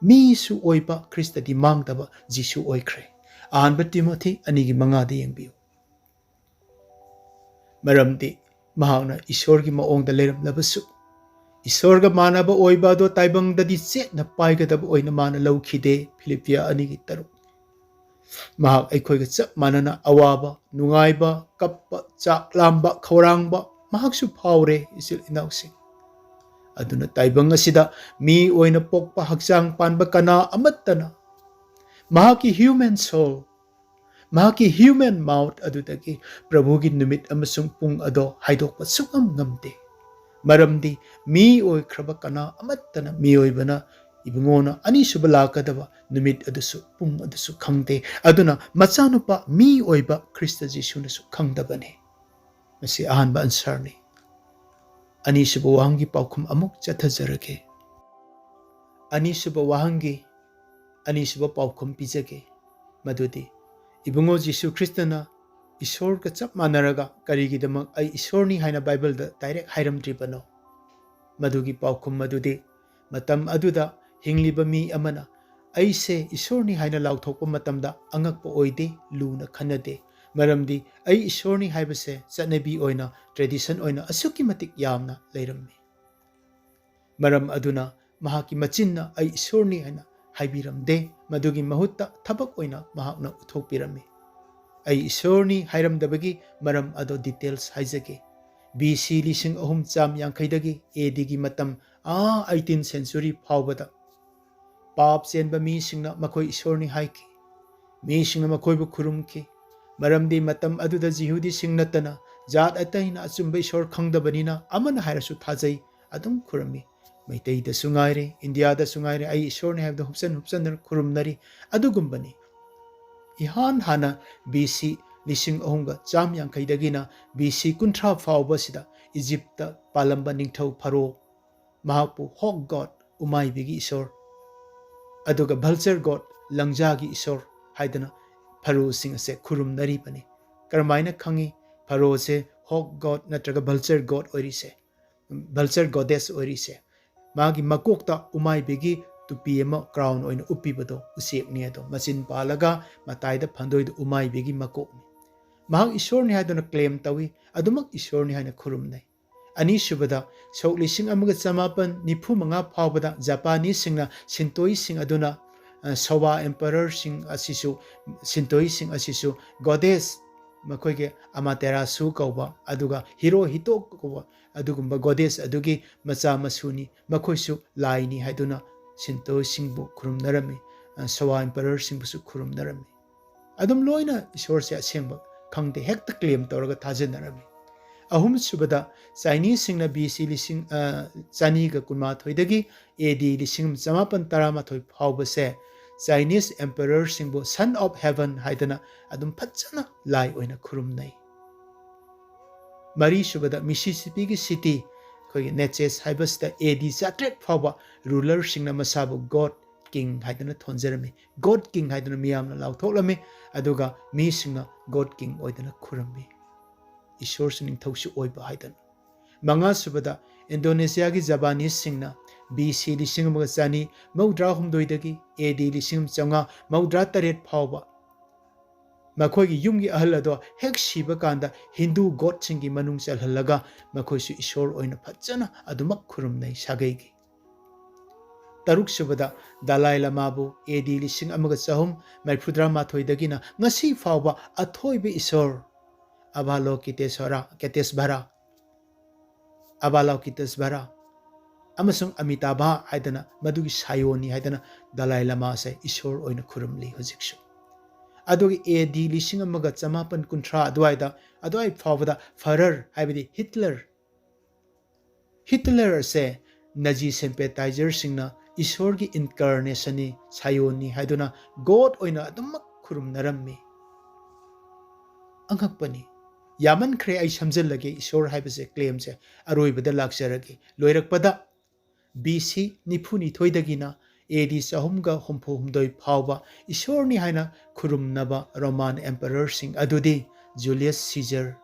ꯃꯤꯁꯨ ꯑꯣꯏꯕ ꯈ꯭ꯔꯤꯁꯇꯗꯤ ꯃꯥꯡꯗꯕ ꯖꯤꯁꯨ ꯑꯣꯏꯈ꯭ꯔꯦ꯫ ꯑꯍꯥꯟꯕ ꯇꯤꯃꯣꯊꯤ ꯑꯅꯤꯒꯤ ꯃꯉꯥꯗ ꯌꯦꯡꯕꯤꯌꯨ꯫ ꯃꯔꯝꯗꯤ ꯃꯍꯥꯛꯅ ꯏꯁꯣꯔꯒꯤ ꯃꯑꯣꯡꯗ ꯂꯩꯔꯝꯂꯕꯁꯨ, ꯏꯁꯣꯔꯒ ꯃꯥꯟꯅꯕ ꯑꯣꯏꯕ ꯑꯗꯣ ꯇꯥꯏꯕꯪꯗꯗꯤ ꯆꯦꯠꯅ ꯄꯥꯏꯒꯗꯕ ꯑꯣꯏꯅ ꯃꯥꯅ ꯂꯧꯈꯤꯗꯦ, ꯐꯤꯂꯤꯄꯤꯌꯥ ꯑꯅꯤꯒꯤ ꯇꯔꯨꯛ꯫ ꯃꯍꯥꯛ ꯑꯩꯈꯣꯏꯒ ꯆꯞ ꯃꯥꯟꯅꯅ ꯑꯋꯥꯕ, ꯅꯨꯡꯉꯥꯏꯕ, ꯀꯞꯄ, ꯆꯥꯛ ꯂꯥꯝꯕ, ꯈꯧꯔꯥꯡꯕ ꯃꯍꯥꯛꯁꯨ ꯐꯥꯎꯔꯦ, ꯏꯆꯤꯜ ꯏꯅꯥꯎꯁꯤꯡ꯫ ꯑꯗꯨꯅ ꯇꯥꯏꯕꯪ ꯑꯁꯤꯗ ꯃꯤ ꯑꯣꯏꯅ ꯄꯣꯛꯄ ꯍꯛꯆꯥꯡ ꯄꯥꯟꯕ ꯀꯅꯥ ꯑꯃꯠꯇꯅ ꯃꯍꯥꯛꯀꯤ human soul, ꯃꯍꯥꯛꯀꯤ human mouth ꯑꯗꯨꯗꯒꯤ ꯄ꯭ꯔꯚꯨꯒꯤ ꯅꯨꯃꯤꯠ ꯑꯃꯁꯨꯡ ꯄꯨꯡ ꯑꯗꯣ ꯍꯥꯏꯗꯣꯛꯄ ꯁꯨꯡꯉꯝ ꯉꯝꯗꯦ꯫ ꯃꯔꯝꯗꯤ ꯃꯤ ꯑꯣꯏꯈ꯭ꯔꯕ ꯀꯅꯥ ꯑꯃꯠꯇꯅ ꯃꯤꯑꯣꯏꯕꯅ ꯏꯕꯨꯡꯉꯣꯅ ꯑꯅꯤꯁꯨꯕ ꯂꯥꯛꯀꯗꯕ ꯅꯨꯃꯤꯠ ꯑꯗꯨꯁꯨ, ꯄꯨꯡ ꯑꯗꯨꯁꯨ ꯈꯪꯗꯦ꯫ ꯑꯗꯨꯅ ꯃꯆꯥꯅꯨꯄꯥ ꯃꯤ ꯑꯣꯏꯕ ꯈ꯭ꯔꯤꯁꯇ ꯖꯤꯁꯨꯅꯁꯨ ꯈꯪꯗꯕꯅꯤ꯫ ꯃꯁꯤ ꯑꯍꯥꯟꯕ ꯑꯟꯁꯔꯅꯤ꯫ ꯑꯅꯤꯁꯨꯕ ꯋꯥꯍꯪꯒꯤ ꯄꯥꯎꯈꯨꯝ ꯑꯃꯨꯛ ꯆꯠꯊꯖꯔꯒꯦ꯫ ꯑꯅꯤꯁꯨꯕ ꯋꯥꯍꯪꯒꯤ ꯑꯅꯤꯁꯨꯕ ꯄꯥꯎꯈꯨꯝ ꯄꯤꯖꯒꯦ꯫ ꯃꯗꯨꯗꯤ, ꯏꯕꯨꯡꯉꯣ ꯖꯤꯁꯨ ꯈ꯭ꯔꯤꯁꯇꯅ ꯏꯁꯣꯔꯒ ꯆꯞ ꯃꯥꯟꯅꯔꯒ ꯀꯔꯤꯒꯤꯗꯃꯛ "ꯑꯩ ꯏꯁꯣꯔꯅꯤ" ꯍꯥꯏꯅ ꯕꯥꯏꯕꯜꯗ ꯗꯥꯏꯔꯦꯛ ꯍꯥꯏꯔꯝꯗ꯭ꯔꯤꯕꯅꯣ? ꯃꯗꯨꯒꯤ ꯄꯥꯎꯈꯨꯝ ꯑꯗꯨꯗꯤ, ꯃꯇꯝ ꯑꯗꯨꯗ ꯍꯤꯡꯂꯤꯕ ꯃꯤ ꯑꯃꯅ "ꯑꯩꯁꯦ ꯏꯁꯣꯔꯅꯤ" ꯍꯥꯏꯅ ꯂꯥꯎꯊꯣꯛꯄ ꯃꯇꯝꯗ ꯑꯉꯛꯄ ꯑꯣꯏꯗꯦ, ꯂꯨꯅ ꯈꯟꯅꯗꯦ꯫ ꯃꯔꯝꯗꯤ "ꯑꯩ ꯏꯁꯣꯔꯅꯤ" ꯍꯥꯏꯕꯁꯦ ꯆꯠꯅꯕꯤ ꯑꯣꯏꯅ, ꯇ꯭ꯔꯦꯗꯤꯁꯟ ꯑꯣꯏꯅ ꯑꯁꯨꯛꯀꯤ ꯃꯇꯤꯛ ꯌꯥꯝꯅ ꯂꯩꯔꯝꯃꯤ꯫ ꯃꯔꯝ ꯑꯗꯨꯅ ꯃꯍꯥꯛꯀꯤ ꯃꯆꯤꯟꯅ "ꯑꯩ ꯏꯁꯣꯔꯅꯤ" ꯍꯥꯏꯅ ꯍꯥꯏꯕꯤꯔꯝꯗꯦ꯫ ꯃꯗꯨꯒꯤ ꯃꯍꯨꯠꯇ ꯊꯕꯛ ꯑꯣꯏꯅ ꯃꯍꯥꯛꯅ ꯎꯠꯊꯣꯛꯄꯤꯔꯝꯃꯤ꯫ "ꯑꯩ ꯏꯁꯣꯔꯅꯤ" ꯍꯥꯏꯔꯝꯗꯕꯒꯤ ꯃꯔꯝ ꯑꯗꯣ ꯗꯤꯇꯦꯜꯁ ꯍꯥꯏꯖꯒꯦ꯫ ꯕꯤ ꯁꯤ ꯂꯤꯁꯤꯡ ꯑꯍꯨꯝ ꯆꯥꯝ ꯌꯥꯡꯈꯩꯗꯒꯤ ꯑꯦ ꯗꯤꯒꯤ ꯃꯇꯝ, ꯑꯥ ꯑꯩꯇꯤꯟ ꯁꯦꯟꯆꯨꯔꯤ ꯐꯥꯎꯕꯗ ꯄꯥꯞ ꯆꯦꯟꯕ ꯃꯤꯁꯤꯡꯅ ꯃꯈꯣꯏ ꯏꯁꯣꯔꯅꯤ ꯍꯥꯏꯈꯤ꯫ ꯃꯤꯁꯤꯡꯅ ꯃꯈꯣꯏꯕꯨ ꯈꯨꯔꯨꯝꯈꯤ꯫ ꯃꯔꯝꯗꯤ ꯃꯇꯝ ꯑꯗꯨꯗ ꯖꯤꯍꯨꯗꯤꯁꯤꯡ ꯅꯠꯇꯅ ꯖꯥꯠ ꯑꯇꯩꯅ ꯑꯆꯨꯝꯕ ꯏꯁꯣꯔ ꯈꯪꯗꯕꯅꯤꯅ ꯑꯃꯅ ꯍꯥꯏꯔꯁꯨ ꯊꯥꯖꯩ, ꯑꯗꯨꯝ ꯈꯨꯔꯨꯝꯃꯤ꯫ ꯃꯩꯇꯩꯗꯁꯨ ꯉꯥꯏꯔꯦ, ꯏꯟꯗꯤꯌꯥꯗꯁꯨ ꯉꯥꯏꯔꯦ, "ꯑꯩ ꯏꯁꯣꯔꯅꯤ" ꯍꯥꯏꯕꯗ ꯍꯨꯞꯆꯟ ꯍꯨꯞꯆꯟꯗꯅ ꯈꯨꯔꯨꯝꯅꯔꯤ꯫ ꯑꯗꯨꯒꯨꯝꯕꯅꯤ꯫ ꯏꯍꯥꯟ ꯍꯥꯟꯅ ꯕꯤ ꯁꯤ ꯂꯤꯁꯤꯡ ꯑꯍꯨꯝꯒ ꯆꯥꯝ ꯌꯥꯡꯈꯩꯗꯒꯤꯅ ꯕꯤ ꯁꯤ ꯀꯨꯟꯊ꯭ꯔꯥ ꯐꯥꯎꯕꯁꯤꯗ ꯏꯖꯤꯞꯇ ꯄꯥꯜꯂꯝꯕ ꯅꯤꯡꯊꯧ ꯐꯔꯣ, ꯃꯍꯥꯛꯄꯨ ꯍꯣꯛ ꯒꯣꯗ, ꯎꯃꯥꯏꯕꯤꯒꯤ ꯏꯁꯣꯔ, ꯑꯗꯨꯒ ꯚꯜꯆꯔ ꯒꯣꯗ, ꯂꯪꯖꯥꯒꯤ ꯏꯁꯣꯔ ꯍꯥꯏꯗꯅ ꯐꯔꯣꯁꯤꯡ ꯑꯁꯦ ꯈꯨꯔꯨꯝꯅꯔꯤꯕꯅꯤ꯫ ꯀꯔꯝꯍꯥꯏꯅ ꯈꯪꯉꯤ? ꯐꯔꯣꯁꯦ ꯍꯣꯛ ꯒꯣꯗ ꯅꯠꯇ꯭ꯔꯒ ꯚꯜꯆꯔ ꯒꯣꯗ ꯑꯣꯏꯔꯤꯁꯦ, ꯚꯜꯆꯔ ꯒꯣꯗꯦꯁ ꯑꯣꯏꯔꯤꯁꯦ, ꯃꯥꯒꯤ ꯃꯀꯣꯛꯇ ꯎꯃꯥꯏꯕꯤꯒꯤ ꯇꯨꯄꯤ ꯑꯃ, ꯀ꯭ꯔꯥꯎꯟ ꯑꯣꯏꯅ ꯎꯞꯄꯤꯕꯗꯣ, ꯎꯆꯦꯛꯅꯤ ꯑꯗꯣ, ꯃꯆꯤꯟ ꯄꯥꯜꯂꯒ ꯃꯇꯥꯏꯗ ꯐꯟꯗꯣꯏꯗꯣ ꯎꯃꯥꯏꯕꯤꯒꯤ ꯃꯀꯣꯛꯅꯤ꯫ ꯃꯍꯥꯛ ꯏꯁꯣꯔꯅꯤ ꯍꯥꯏꯗꯨꯅ ꯀ꯭ꯂꯦꯝ ꯇꯧꯏ, ꯑꯗꯨꯃꯛ ꯏꯁꯣꯔꯅꯤ ꯍꯥꯏꯅ ꯈꯨꯔꯨꯝꯅꯩ꯫ ꯑꯅꯤꯁꯨꯕꯗ, ꯁꯣꯛ ꯂꯤꯁꯤꯡ ꯑꯃꯒ ꯆꯃꯥꯄꯟ ꯅꯤꯐꯨ ꯃꯉꯥ ꯐꯥꯎꯕꯗ ꯖꯄꯥꯅꯤꯁꯁꯤꯡꯅ ꯁꯤꯟꯇꯣꯏꯁꯤꯡ ꯑꯗꯨꯅ, ꯑ, ꯁꯣꯋꯥ ꯑꯦꯝꯄꯔꯔꯁꯤꯡ ꯑꯁꯤꯁꯨ, ꯁꯤꯟꯇꯣꯏꯁꯤꯡ ꯑꯁꯤꯁꯨ ꯒꯣꯗꯦꯁ, ꯃꯈꯣꯏꯒꯤ ꯑꯃꯥꯇꯦꯔꯥꯁꯨ ꯀꯧꯕ, ꯑꯗꯨꯒ ꯍꯤꯔꯣ ꯍꯤꯇꯣ ꯀꯧꯕ ꯑꯗꯨꯒꯨꯝꯕ ꯒꯣꯗꯦꯁ ꯑꯗꯨꯒꯤ ꯃꯆꯥ ꯃꯁꯨꯅꯤ, ꯃꯈꯣꯏꯁꯨ ꯂꯥꯏꯅꯤ ꯍꯥꯏꯗꯨꯅ ꯁꯤꯟꯇꯣꯁꯤꯡꯕꯨ ꯈꯨꯔꯨꯝꯅꯔꯝꯃꯤ, ꯑ, ꯁꯣꯋꯥ ꯑꯦꯝꯄꯔꯔꯁꯤꯡꯕꯨꯁꯨ ꯈꯨꯔꯨꯝꯅꯔꯝꯃꯤ꯫ ꯑꯗꯨꯝ ꯂꯣꯏꯅ ꯏꯁꯣꯔꯁꯦ ꯑꯁꯦꯡꯕ ꯈꯪꯗꯦ, ꯍꯦꯛꯇ ꯀ꯭ꯂꯦꯝ ꯇꯧꯔꯒ ꯊꯥꯖꯅꯔꯝꯃꯤ꯫ ꯑꯍꯨꯝꯁꯨꯕꯗ, ꯆꯥꯏꯅꯤꯁꯁꯤꯡꯅ ꯕꯤ ꯁꯤ ꯂꯤꯁꯤꯡ, ꯑ, ꯆꯅꯤꯒ ꯀꯨꯟꯃꯥꯊꯣꯏꯗꯒꯤ ꯑꯦ ꯗꯤ ꯂꯤꯁꯤꯡ ꯑꯃ ꯆꯃꯥꯄꯟ ꯇꯔꯥꯃꯥꯊꯣꯏ ꯐꯥꯎꯕꯁꯦ ꯆꯥꯏꯅꯤꯁ ꯑꯦꯝꯄꯔꯔꯁꯤꯡꯕꯨ Son of Heaven ꯍꯥꯏꯗꯅ ꯑꯗꯨꯝ ꯐꯖꯅ ꯂꯥꯏ ꯑꯣꯏꯅ ꯈꯨꯔꯨꯝꯅꯩ꯫ ꯃꯔꯤꯁꯨꯕꯗ, ꯃꯤꯁꯤꯁꯤꯄꯤꯒꯤ ꯁꯤꯇꯤ, ꯑꯩꯈꯣꯏꯒꯤ ꯅꯦꯆꯦꯁ ꯍꯥꯏꯕꯁꯤꯗ ꯑꯦ ꯗꯤ ꯆꯥꯇ꯭ꯔꯦꯠ ꯐꯥꯎꯕ ꯔꯨꯂꯔꯁꯤꯡꯅ ꯃꯁꯥꯕꯨ God King ꯍꯥꯏꯗꯅ ꯊꯣꯟꯖꯔꯝꯃꯤ꯫ God King ꯍꯥꯏꯗꯨꯅ ꯃꯤꯌꯥꯝꯅ ꯂꯥꯎꯊꯣꯛꯂꯝꯃꯤ, ꯑꯗꯨꯒ ꯃꯤꯁꯤꯡꯅ God King ꯑꯣꯏꯗꯅ ꯈꯨꯔꯝꯃꯤ꯫ ꯏꯁꯣꯔꯁꯨ ꯅꯤꯡꯊꯧꯁꯨ ꯑꯣꯏꯕ ꯍꯥꯏꯗꯅ꯫ ꯃꯉꯥꯁꯨꯕꯗ, ꯏꯟꯗꯣꯅꯦꯁꯤꯌꯥꯒꯤ ꯖꯄꯥꯅꯤꯁꯁꯤꯡꯅ ꯕꯤ ꯁꯤ ꯂꯤꯁꯤꯡ ꯑꯃꯒ ꯆꯅꯤ ꯃꯧꯗ꯭ꯔꯥ ꯍꯨꯝꯗꯣꯏꯗꯒꯤ ꯑꯦ ꯗꯤ ꯂꯤꯁꯤꯡ ꯑꯃ ꯆꯥꯝꯃꯉꯥ ꯃꯧꯗ꯭ꯔꯥ ꯇꯔꯦꯠ ꯐꯥꯎꯕ ꯃꯈꯣꯏꯒꯤ ꯌꯨꯝꯒꯤ ꯑꯍꯜ ꯑꯗꯣ ꯍꯦꯛ ꯁꯤꯕ ꯀꯥꯟꯗ ꯍꯤꯟꯗꯨ godꯁꯤꯡꯒꯤ ꯃꯅꯨꯡ ꯆꯜꯍꯜꯂꯒ ꯃꯈꯣꯏꯁꯨ ꯏꯁꯣꯔ ꯑꯣꯏꯅ ꯐꯖꯅ ꯑꯗꯨꯃꯛ ꯈꯨꯔꯨꯝꯅꯩ ꯁꯥꯒꯩꯒꯤ꯫ ꯇꯔꯨꯛꯁꯨꯕꯗ, ꯗꯂꯥꯏ ꯂꯃꯥꯕꯨ ꯑꯦ ꯗꯤ ꯂꯤꯁꯤꯡ ꯑꯃꯒ ꯆꯍꯨꯝ ꯃꯔꯤꯐꯨꯇꯔꯥ ꯃꯥꯊꯣꯏꯗꯒꯤꯅ ꯉꯁꯤ ꯐꯥꯎꯕ ꯑꯊꯣꯏꯕ ꯏꯁꯣꯔ ꯑꯚꯥꯂꯣꯀꯤꯇꯦꯁ꯭ꯋꯔ, ꯀꯦꯇꯦꯁ꯭ꯚꯔ, ꯑꯚꯥꯂꯣꯀꯤꯇꯦꯁ꯭ꯚꯔ ꯑꯃꯁꯨꯡ ꯑꯃꯤꯇꯥꯚ ꯍꯥꯏꯗꯅ, ꯃꯗꯨꯒꯤ ꯁꯥꯌꯣꯟꯅꯤ ꯍꯥꯏꯗꯅ ꯗꯂꯥꯏ ꯂꯃꯥꯁꯦ ꯏꯁꯣꯔ ꯑꯣꯏꯅ ꯈꯨꯔꯨꯝꯂꯤ ꯍꯧꯖꯤꯛꯁꯨ꯫ ꯑꯗꯨꯒ ꯑꯦ ꯗꯤ ꯂꯤꯁꯤꯡ ꯑꯃꯒ ꯆꯃꯥꯄꯟ ꯀꯨꯟꯊ꯭ꯔꯥ ꯑꯗꯨꯋꯥꯏꯗ, ꯑꯗꯨꯋꯥꯏ ꯐꯥꯎꯕꯗ ꯐꯔꯔ ꯍꯥꯏꯕꯗꯤ ꯍꯤꯠꯂꯔ, ꯍꯤꯠꯂꯔ ꯑꯁꯦ ꯅꯖꯤ ꯁꯦꯝꯄꯦꯇꯥꯏꯖꯔꯁꯤꯡꯅ ꯏꯁꯣꯔꯒꯤ ꯏꯟꯀꯥꯔꯅꯦꯁꯟꯅꯤ, ꯁꯥꯌꯣꯟꯅꯤ ꯍꯥꯏꯗꯨꯅ God ꯑꯣꯏꯅ ꯑꯗꯨꯃꯛ ꯈꯨꯔꯨꯝꯅꯔꯝꯃꯤ꯫ ꯑꯉꯛꯄꯅꯤ꯫ ꯌꯥꯃꯟꯈ꯭ꯔꯦ, ꯑꯩ ꯁꯝꯖꯜꯂꯒꯦ ꯏꯁꯣꯔ ꯍꯥꯏꯕꯁꯦ, ꯀ꯭ꯂꯦꯝꯁꯦ꯫ ꯑꯔꯣꯏꯕꯗ ꯂꯥꯛꯆꯔꯒꯦ꯫ ꯂꯣꯏꯔꯛꯄꯗ, ꯕꯤ ꯁꯤ ꯅꯤꯐꯨꯅꯤꯊꯣꯏꯗꯒꯤꯅ ꯑꯦ ꯗꯤ ꯆꯍꯨꯝꯒ ꯍꯨꯝꯐꯨ ꯍꯨꯝꯗꯣꯏ ꯐꯥꯎꯕ ꯏꯁꯣꯔꯅꯤ ꯍꯥꯏꯅ ꯈꯨꯔꯨꯝꯅꯕ ꯔꯣꯃꯥꯟ ꯑꯦꯝꯄꯔꯔꯁꯤꯡ ꯑꯗꯨꯗꯤ ꯖꯨꯂꯤꯌꯁ ꯁꯤꯖꯔ,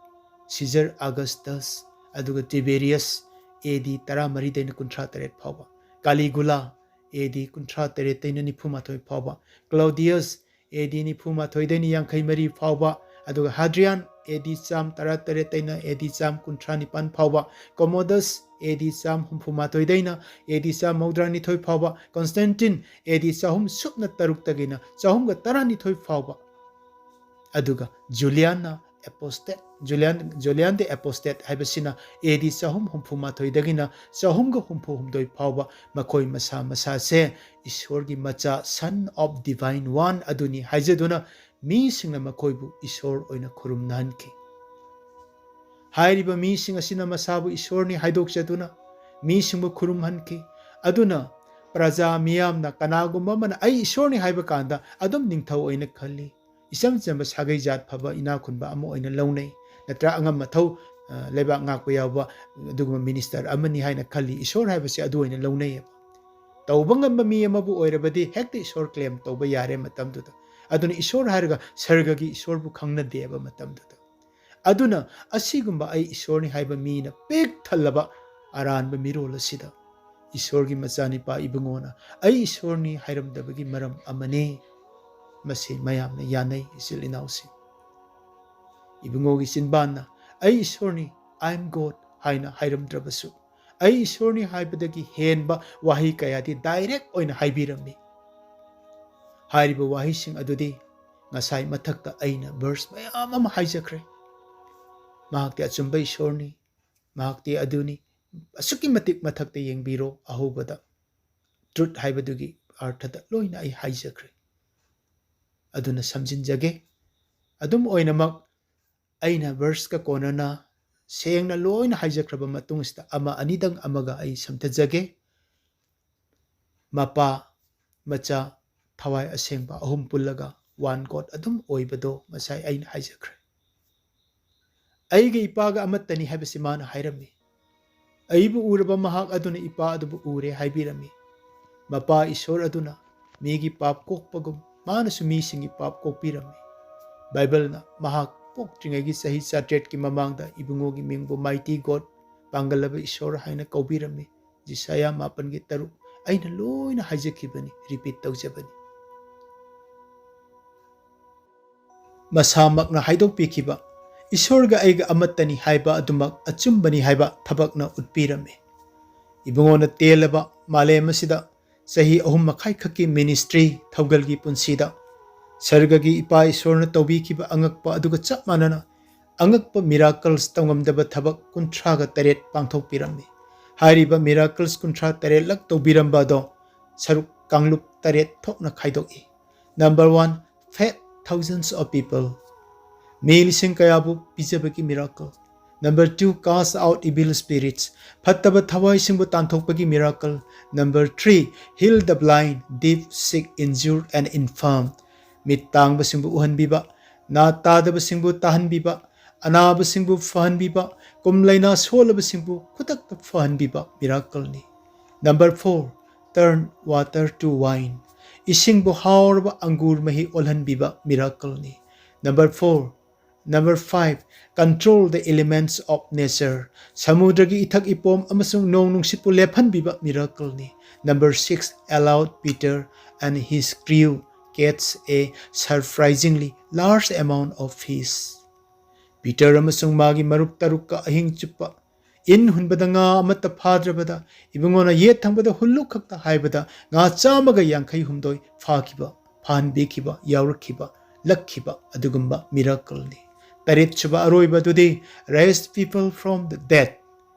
ꯁꯤꯖꯔ ꯑꯒꯁꯇꯁ, ꯑꯗꯨꯒ ꯇꯤꯕꯦꯔꯤꯌꯁ, ꯑꯦ ꯗꯤ ꯇꯔꯥꯃꯔꯤꯗꯩꯅ ꯀꯨꯟꯊ꯭ꯔꯥ ꯇꯔꯦꯠ ꯐꯥꯎꯕ, ꯀꯥꯂꯤꯒꯨꯂꯥ, ꯑꯦ ꯗꯤ ꯀꯨꯟꯊ꯭ꯔꯥ ꯇꯔꯦꯠꯇꯩꯅ ꯅꯤꯐꯨ ꯃꯥꯊꯣꯏ ꯐꯥꯎꯕ, ꯀ꯭ꯂꯥꯎꯗꯤꯌꯁ, ꯑꯦ ꯗꯤ ꯅꯤꯐꯨ ꯃꯥꯊꯣꯏꯗꯩꯅ ꯌꯥꯡꯈꯩ ꯃꯔꯤ ꯐꯥꯎꯕ, ꯑꯗꯨꯒ ꯍꯥꯗ꯭ꯔꯤꯌꯥꯟ, ꯑꯦ ꯗꯤ ꯆꯥꯝ ꯇꯔꯥ ꯇꯔꯦꯠꯇꯩꯅ ꯑꯦ ꯗꯤ ꯆꯥꯝ ꯀꯨꯟꯊ꯭ꯔꯥ ꯅꯤꯄꯥꯟ ꯐꯥꯎꯕ, ꯀꯣꯃꯣꯗꯁ, ꯑꯦ ꯗꯤ ꯆꯥꯝ ꯍꯨꯝꯐꯨ ꯃꯥꯊꯣꯏꯗꯩꯅ ꯑꯦ ꯗꯤ ꯆꯥꯝ ꯃꯧꯗ꯭ꯔꯥ ꯅꯤꯊꯣꯏ ꯐꯥꯎꯕ, ꯀꯣꯟꯁꯇꯦꯟꯇꯤꯟ, ꯑꯦ ꯗꯤ ꯆꯍꯨꯝ ꯁꯨꯞꯅ ꯇꯔꯨꯛꯇꯒꯤꯅ ꯆꯍꯨꯝꯒ ꯇꯔꯥ ꯅꯤꯊꯣꯏ ꯐꯥꯎꯕ, ꯑꯗꯨꯒ ꯖꯨꯂꯤꯌꯥꯟꯅ ꯑꯦꯄꯣꯁꯇꯦꯠ, ꯖꯨꯂꯤꯌꯥꯟ, ꯖꯨꯂꯤꯌꯥꯟ ꯗꯦ ꯑꯦꯄꯣꯁꯇꯦꯠ ꯍꯥꯏꯕꯁꯤꯅ ꯑꯦ ꯗꯤ ꯆꯍꯨꯝ ꯍꯨꯝꯐꯨ ꯃꯥꯊꯣꯏꯗꯒꯤꯅ ꯆꯍꯨꯝꯒ ꯍꯨꯝꯐꯨ ꯍꯨꯝꯗꯣꯏ ꯐꯥꯎꯕ ꯃꯈꯣꯏ ꯃꯁꯥ ꯃꯁꯥꯁꯦ ꯏꯁꯣꯔꯒꯤ ꯃꯆꯥ, Son of Divine One ꯑꯗꯨꯅꯤ ꯍꯥꯏꯖꯗꯨꯅ ꯃꯤꯁꯤꯡꯅ ꯃꯈꯣꯏꯕꯨ ꯏꯁꯣꯔ ꯑꯣꯏꯅ ꯈꯨꯔꯨꯝꯅꯍꯟꯈꯤ꯫ ꯍꯥꯏꯔꯤꯕ ꯃꯤꯁꯤꯡ ꯑꯁꯤꯅ ꯃꯁꯥꯕꯨ ꯏꯁꯣꯔꯅꯤ ꯍꯥꯏꯗꯣꯛꯆꯗꯨꯅ ꯃꯤꯁꯤꯡꯕꯨ ꯈꯨꯔꯨꯝꯍꯟꯈꯤ꯫ ꯑꯗꯨꯅ ꯄ꯭ꯔꯖꯥ ꯃꯤꯌꯥꯝꯅ ꯀꯅꯥꯒꯨꯝꯕ ꯑꯃꯅ "ꯑꯩ ꯏꯁꯣꯔꯅꯤ" ꯍꯥꯏꯕ ꯀꯥꯟꯗ ꯑꯗꯨꯝ ꯅꯤꯡꯊꯧ ꯑꯣꯏꯅ ꯈꯜꯂꯤ꯫ ꯏꯆꯝ ꯆꯝꯕ ꯁꯥꯒꯩ ꯖꯥꯠ ꯐꯕ ꯏꯅꯥꯛ ꯈꯨꯟꯕ ꯑꯃ ꯑꯣꯏꯅ ꯂꯧꯅꯩ꯫ ꯅꯠꯇ꯭ꯔ ꯑꯉꯝ ꯑꯊꯧ, ꯑ, ꯂꯩꯕꯥꯛ ꯉꯥꯛꯄ ꯌꯥꯎꯕ ꯑꯗꯨꯒꯨꯝꯕ ꯃꯤꯅꯤꯁꯇꯔ ꯑꯃꯅꯤ ꯍꯥꯏꯅ ꯈꯜꯂꯤ꯫ ꯏꯁꯣꯔ ꯍꯥꯏꯕꯁꯦ ꯑꯗꯨ ꯑꯣꯏꯅ ꯂꯧꯅꯩꯌꯦꯕ꯫ ꯇꯧꯕ ꯉꯝꯕ ꯃꯤ ꯑꯃꯕꯨ ꯑꯣꯏꯔꯕꯗꯤ ꯍꯦꯛꯇ ꯏꯁꯣꯔ ꯀ꯭ꯂꯦꯝ ꯇꯧꯕ ꯌꯥꯔꯦ ꯃꯇꯝꯗꯨꯗ꯫ ꯑꯗꯨꯅ ꯏꯁꯣꯔ ꯍꯥꯏꯔꯒ ꯁꯔꯒꯒꯤ ꯏꯁꯣꯔꯕꯨ ꯈꯪꯅꯗꯦꯕ ꯃꯇꯝꯗꯨꯗ꯫ ꯑꯗꯨꯅ ꯑꯁꯤꯒꯨꯝꯕ "ꯑꯩ ꯏꯁꯣꯔꯅꯤ" ꯍꯥꯏꯕ ꯃꯤꯅ ꯄꯤꯛ ꯊꯜꯂꯕ ꯑꯔꯥꯟꯕ ꯃꯤꯔꯣꯜ ꯑꯁꯤꯗ ꯏꯁꯣꯔꯒꯤ ꯃꯆꯥꯅꯤꯄꯥ ꯏꯕꯨꯡꯉꯣꯅ "ꯑꯩ ꯏꯁꯣꯔꯅꯤ" ꯍꯥꯏꯔꯝꯗꯕꯒꯤ ꯃꯔꯝ ꯑꯃꯅꯤ꯫ ꯃꯁꯤ ꯃꯌꯥꯝꯅ ꯌꯥꯅꯩ, ꯏꯆꯤꯜ ꯏꯅꯥꯎꯁꯤꯡ꯫ ꯏꯕꯨꯡꯉꯣꯒꯤ ꯆꯤꯟꯕꯥꯟꯅ "ꯑꯩ ꯏꯁꯣꯔꯅꯤ, I am God" ꯍꯥꯏꯅ ꯍꯥꯏꯔꯝꯗ꯭ꯔꯕꯁꯨ, "ꯑꯩ ꯏꯁꯣꯔꯅꯤ" ꯍꯥꯏꯕꯗꯒꯤ ꯍꯦꯟꯕ ꯋꯥꯍꯩ ꯀꯌꯥꯗꯤ ꯗꯥꯏꯔꯦꯛ ꯑꯣꯏꯅ ꯍꯥꯏꯕꯤꯔꯝꯃꯤ꯫ ꯍꯥꯏꯔꯤꯕ ꯋꯥꯍꯩꯁꯤꯡ ꯑꯗꯨꯗꯤ ꯉꯁꯥꯏ ꯃꯊꯛꯇ ꯑꯩꯅ ꯚꯔꯁ ꯃꯌꯥꯝ ꯑꯃ ꯍꯥꯏꯖꯈ꯭ꯔꯦ꯫ ꯃꯍꯥꯛꯇꯤ ꯑꯆꯨꯝꯕ ꯏꯁꯣꯔꯅꯤ, ꯃꯍꯥꯛꯇꯤ ꯑꯗꯨꯅꯤ, ꯑꯁꯨꯛꯀꯤ ꯃꯇꯤꯛ ꯃꯊꯛꯇ ꯌꯦꯡꯕꯤꯔꯣ, ꯑꯍꯧꯕꯗ ꯇ꯭ꯔꯨꯠ ꯍꯥꯏꯕꯗꯨꯒꯤ ꯑꯥꯔꯊꯗ ꯂꯣꯏꯅ ꯑꯩ ꯍꯥꯏꯖꯈ꯭ꯔꯦ꯫ ꯑꯗꯨꯅ ꯁꯝꯖꯤꯟꯖꯒꯦ꯫ ꯑꯗꯨꯝ ꯑꯣꯏꯅꯃꯛ, ꯑꯩꯅ ꯚꯔꯁꯀ ꯀꯣꯟꯅꯅ ꯁꯦꯡꯅ ꯂꯣꯏꯅ ꯍꯥꯏꯖꯈ꯭ꯔꯕ ꯃꯇꯨꯡꯁꯤꯗ ꯑꯃ ꯑꯅꯤꯗꯪ ꯑꯃꯒ ꯑꯩ ꯁꯝꯊꯖꯒꯦ꯫ ꯃꯄꯥ, ꯃꯆꯥ, ꯊꯋꯥꯏ ꯑꯁꯦꯡꯕ ꯑꯍꯨꯝ ꯄꯨꯜꯂꯒ ꯋꯥꯟ ꯒꯣꯗ ꯑꯗꯨꯝ ꯑꯣꯏꯕꯗꯣ ꯉꯁꯥꯏ ꯑꯩꯅ ꯍꯥꯏꯖꯈ꯭ꯔꯦ꯫ "ꯑꯩꯒ ꯏꯄꯥꯒ ꯑꯃꯠꯇꯅꯤ" ꯍꯥꯏꯕꯁꯤ ꯃꯥꯅ ꯍꯥꯏꯔꯝꯃꯤ꯫ "ꯑꯩꯕꯨ ꯎꯔꯕ ꯃꯍꯥꯛ ꯑꯗꯨꯅ ꯏꯄꯥ ꯑꯗꯨꯕꯨ ꯎꯔꯦ" ꯍꯥꯏꯕꯤꯔꯝꯃꯤ꯫ ꯃꯄꯥ ꯏꯁꯣꯔ ꯑꯗꯨꯅ ꯃꯤꯒꯤ ꯄꯥꯞ ꯀꯣꯛꯄꯒꯨꯝ ꯃꯥꯅꯁꯨ ꯃꯤꯁꯤꯡꯒꯤ ꯄꯥꯞ ꯀꯣꯛꯄꯤꯔꯝꯃꯤ꯫ ꯕꯥꯏꯕꯜꯅ ꯃꯍꯥꯛ ꯄꯣꯛꯇ꯭ꯔꯤꯉꯩꯒꯤ ꯆꯍꯤ ꯆꯥꯇ꯭ꯔꯦꯠꯀꯤ ꯃꯃꯥꯡꯗ ꯏꯕꯨꯡꯉꯣꯒꯤ ꯃꯤꯡꯕꯨ "ꯃꯥꯏꯇꯤ ꯒꯣꯗ", ꯄꯥꯡꯒꯜꯂꯕ ꯏꯁꯣꯔ ꯍꯥꯏꯅ ꯀꯧꯕꯤꯔꯝꯃꯤ꯫ ꯖꯤꯁꯥꯌꯥ ꯃꯥꯄꯟꯒꯤ ꯇꯔꯨꯛ꯫ ꯑꯩꯅ ꯂꯣꯏꯅ ꯍꯥꯏꯖꯈꯤꯕꯅꯤ, ꯔꯤꯄꯤꯠ ꯇꯧꯖꯕꯅꯤ꯫ ꯃꯁꯥꯃꯛꯅ ꯍꯥꯏꯗꯣꯛꯄꯤꯈꯤꯕ, "ꯏꯁꯣꯔꯒ ꯑꯩꯒ ꯑꯃꯠꯇꯅꯤ" ꯍꯥꯏꯕ ꯑꯗꯨꯃꯛ ꯑꯆꯨꯝꯕꯅꯤ ꯍꯥꯏꯕ ꯊꯕꯛꯅ ꯎꯠꯄꯤꯔꯝꯃꯤ꯫ ꯏꯕꯨꯡꯉꯣꯅ ꯇꯦꯜꯂꯕ ꯃꯥꯂꯦꯝ ꯑꯁꯤꯗ ꯆꯍꯤ ꯑꯍꯨꯝ ꯃꯈꯥꯏ ꯈꯛꯀꯤ ꯃꯤꯅꯤꯁꯇ꯭ꯔꯤ ꯊꯧꯒꯜꯒꯤ ꯄꯨꯟꯁꯤꯗ ꯁꯔꯒꯒꯤ ꯏꯄꯥ ꯏꯁꯣꯔꯅ ꯇꯧꯕꯤꯈꯤꯕ ꯑꯉꯛꯄ ꯑꯗꯨꯒ ꯆꯞ ꯃꯥꯟꯅꯅ ꯑꯉꯛꯄ ꯃꯤꯔꯥꯀꯜꯁ ꯇꯧꯉꯝꯗꯕ ꯊꯕꯛ ꯀꯨꯟꯊ꯭ꯔꯥꯒ ꯇꯔꯦꯠ ꯄꯥꯡꯊꯣꯛꯄꯤꯔꯝꯃꯤ꯫ ꯍꯥꯏꯔꯤꯕ ꯃꯤꯔꯥꯀꯜꯁ ꯀꯨꯟꯊ꯭ꯔꯥ ꯇꯔꯦꯠꯂꯛ ꯇꯧꯕꯤꯔꯝꯕ ꯑꯗꯣ ꯁꯔꯨꯛ ꯀꯥꯡꯂꯨꯞ ꯇꯔꯦꯠ ꯊꯣꯛꯅ ꯈꯥꯏꯗꯣꯛꯏ꯫ Number one, fed thousands of people꯫ ꯃꯤ ꯂꯤꯁꯤꯡ ꯀꯌꯥꯕꯨ ꯄꯤꯖꯕꯒꯤ ꯃꯤꯔꯥꯀꯜ꯫ Number two, cast out evil spirits. ꯐꯠꯇꯕ ꯊꯋꯥꯏꯁꯤꯡꯕꯨ ꯇꯥꯟꯊꯣꯛꯄꯒꯤ miracle. Number three, heal the blind, deaf, sick, injured and infirm. ꯃꯤꯠ ꯇꯥꯡꯕꯁꯤꯡꯕꯨ ꯎꯍꯟꯕꯤꯕ, ꯅꯥ ꯇꯥꯗꯕꯁꯤꯡꯕꯨ ꯇꯥꯍꯟꯕꯤꯕ, ꯑꯅꯥꯕꯁꯤꯡꯕꯨ ꯐꯍꯟꯕꯤꯕ, ꯀꯨꯝ ꯂꯩꯅꯥ ꯁꯣꯜꯂꯕꯁꯤꯡꯕꯨ ꯈꯨꯗꯛꯇ ꯐꯍꯟꯕꯤꯕ miracleꯅꯤ꯫ Number four, turn water to wine. ꯏꯁꯤꯡꯕꯨ ꯍꯥꯎꯔꯕ ꯑꯪꯒꯨꯔ ꯃꯍꯤ ꯑꯣꯜꯍꯟꯕꯤꯕ miracleꯅꯤ꯫ Number four, Number five, control the elements of nature. ꯁꯃꯨꯗ꯭ꯔꯒꯤ ꯏꯊꯛ ꯏꯄꯣꯝ ꯑꯃꯁꯨꯡ ꯅꯣꯡ ꯅꯨꯡꯁꯤꯠꯄꯨ ꯂꯦꯞꯍꯟꯕꯤꯕ miracleꯅꯤ꯫ Number six, allowed Peter and his crew catch a surprisingly large amount of fish. Peter ꯑꯃꯁꯨꯡ ꯃꯥꯒꯤ ꯃꯔꯨꯞ ꯇꯔꯨꯛꯀ ꯑꯍꯤꯡ ꯆꯨꯞꯄ ꯏꯟ ꯍꯨꯟꯕꯗ ꯉꯥ ꯑꯃꯠꯇ ꯐꯥꯗ꯭ꯔꯕꯗ, ꯏꯕꯨꯡꯉꯣꯅ ꯌꯦꯠ ꯊꯪꯕꯗ ꯍꯨꯜꯂꯨ ꯈꯛꯇ ꯍꯥꯏꯕꯗ ꯉꯥ ꯆꯥꯝꯃꯒ ꯌꯥꯡꯈꯩ ꯍꯨꯝꯗꯣꯏ ꯐꯥꯈꯤꯕ, ꯐꯥꯍꯟꯕꯤꯈꯤꯕ, ꯌꯥꯎꯔꯛꯈꯤꯕ, ꯂꯛꯈꯤꯕ ꯑꯗꯨꯒꯨꯝꯕ miracleꯅꯤ꯫ ꯇꯔꯦꯠꯁꯨꯕ ꯑꯔꯣꯏꯕ ꯑꯗꯨꯗꯤ raised people from the dead,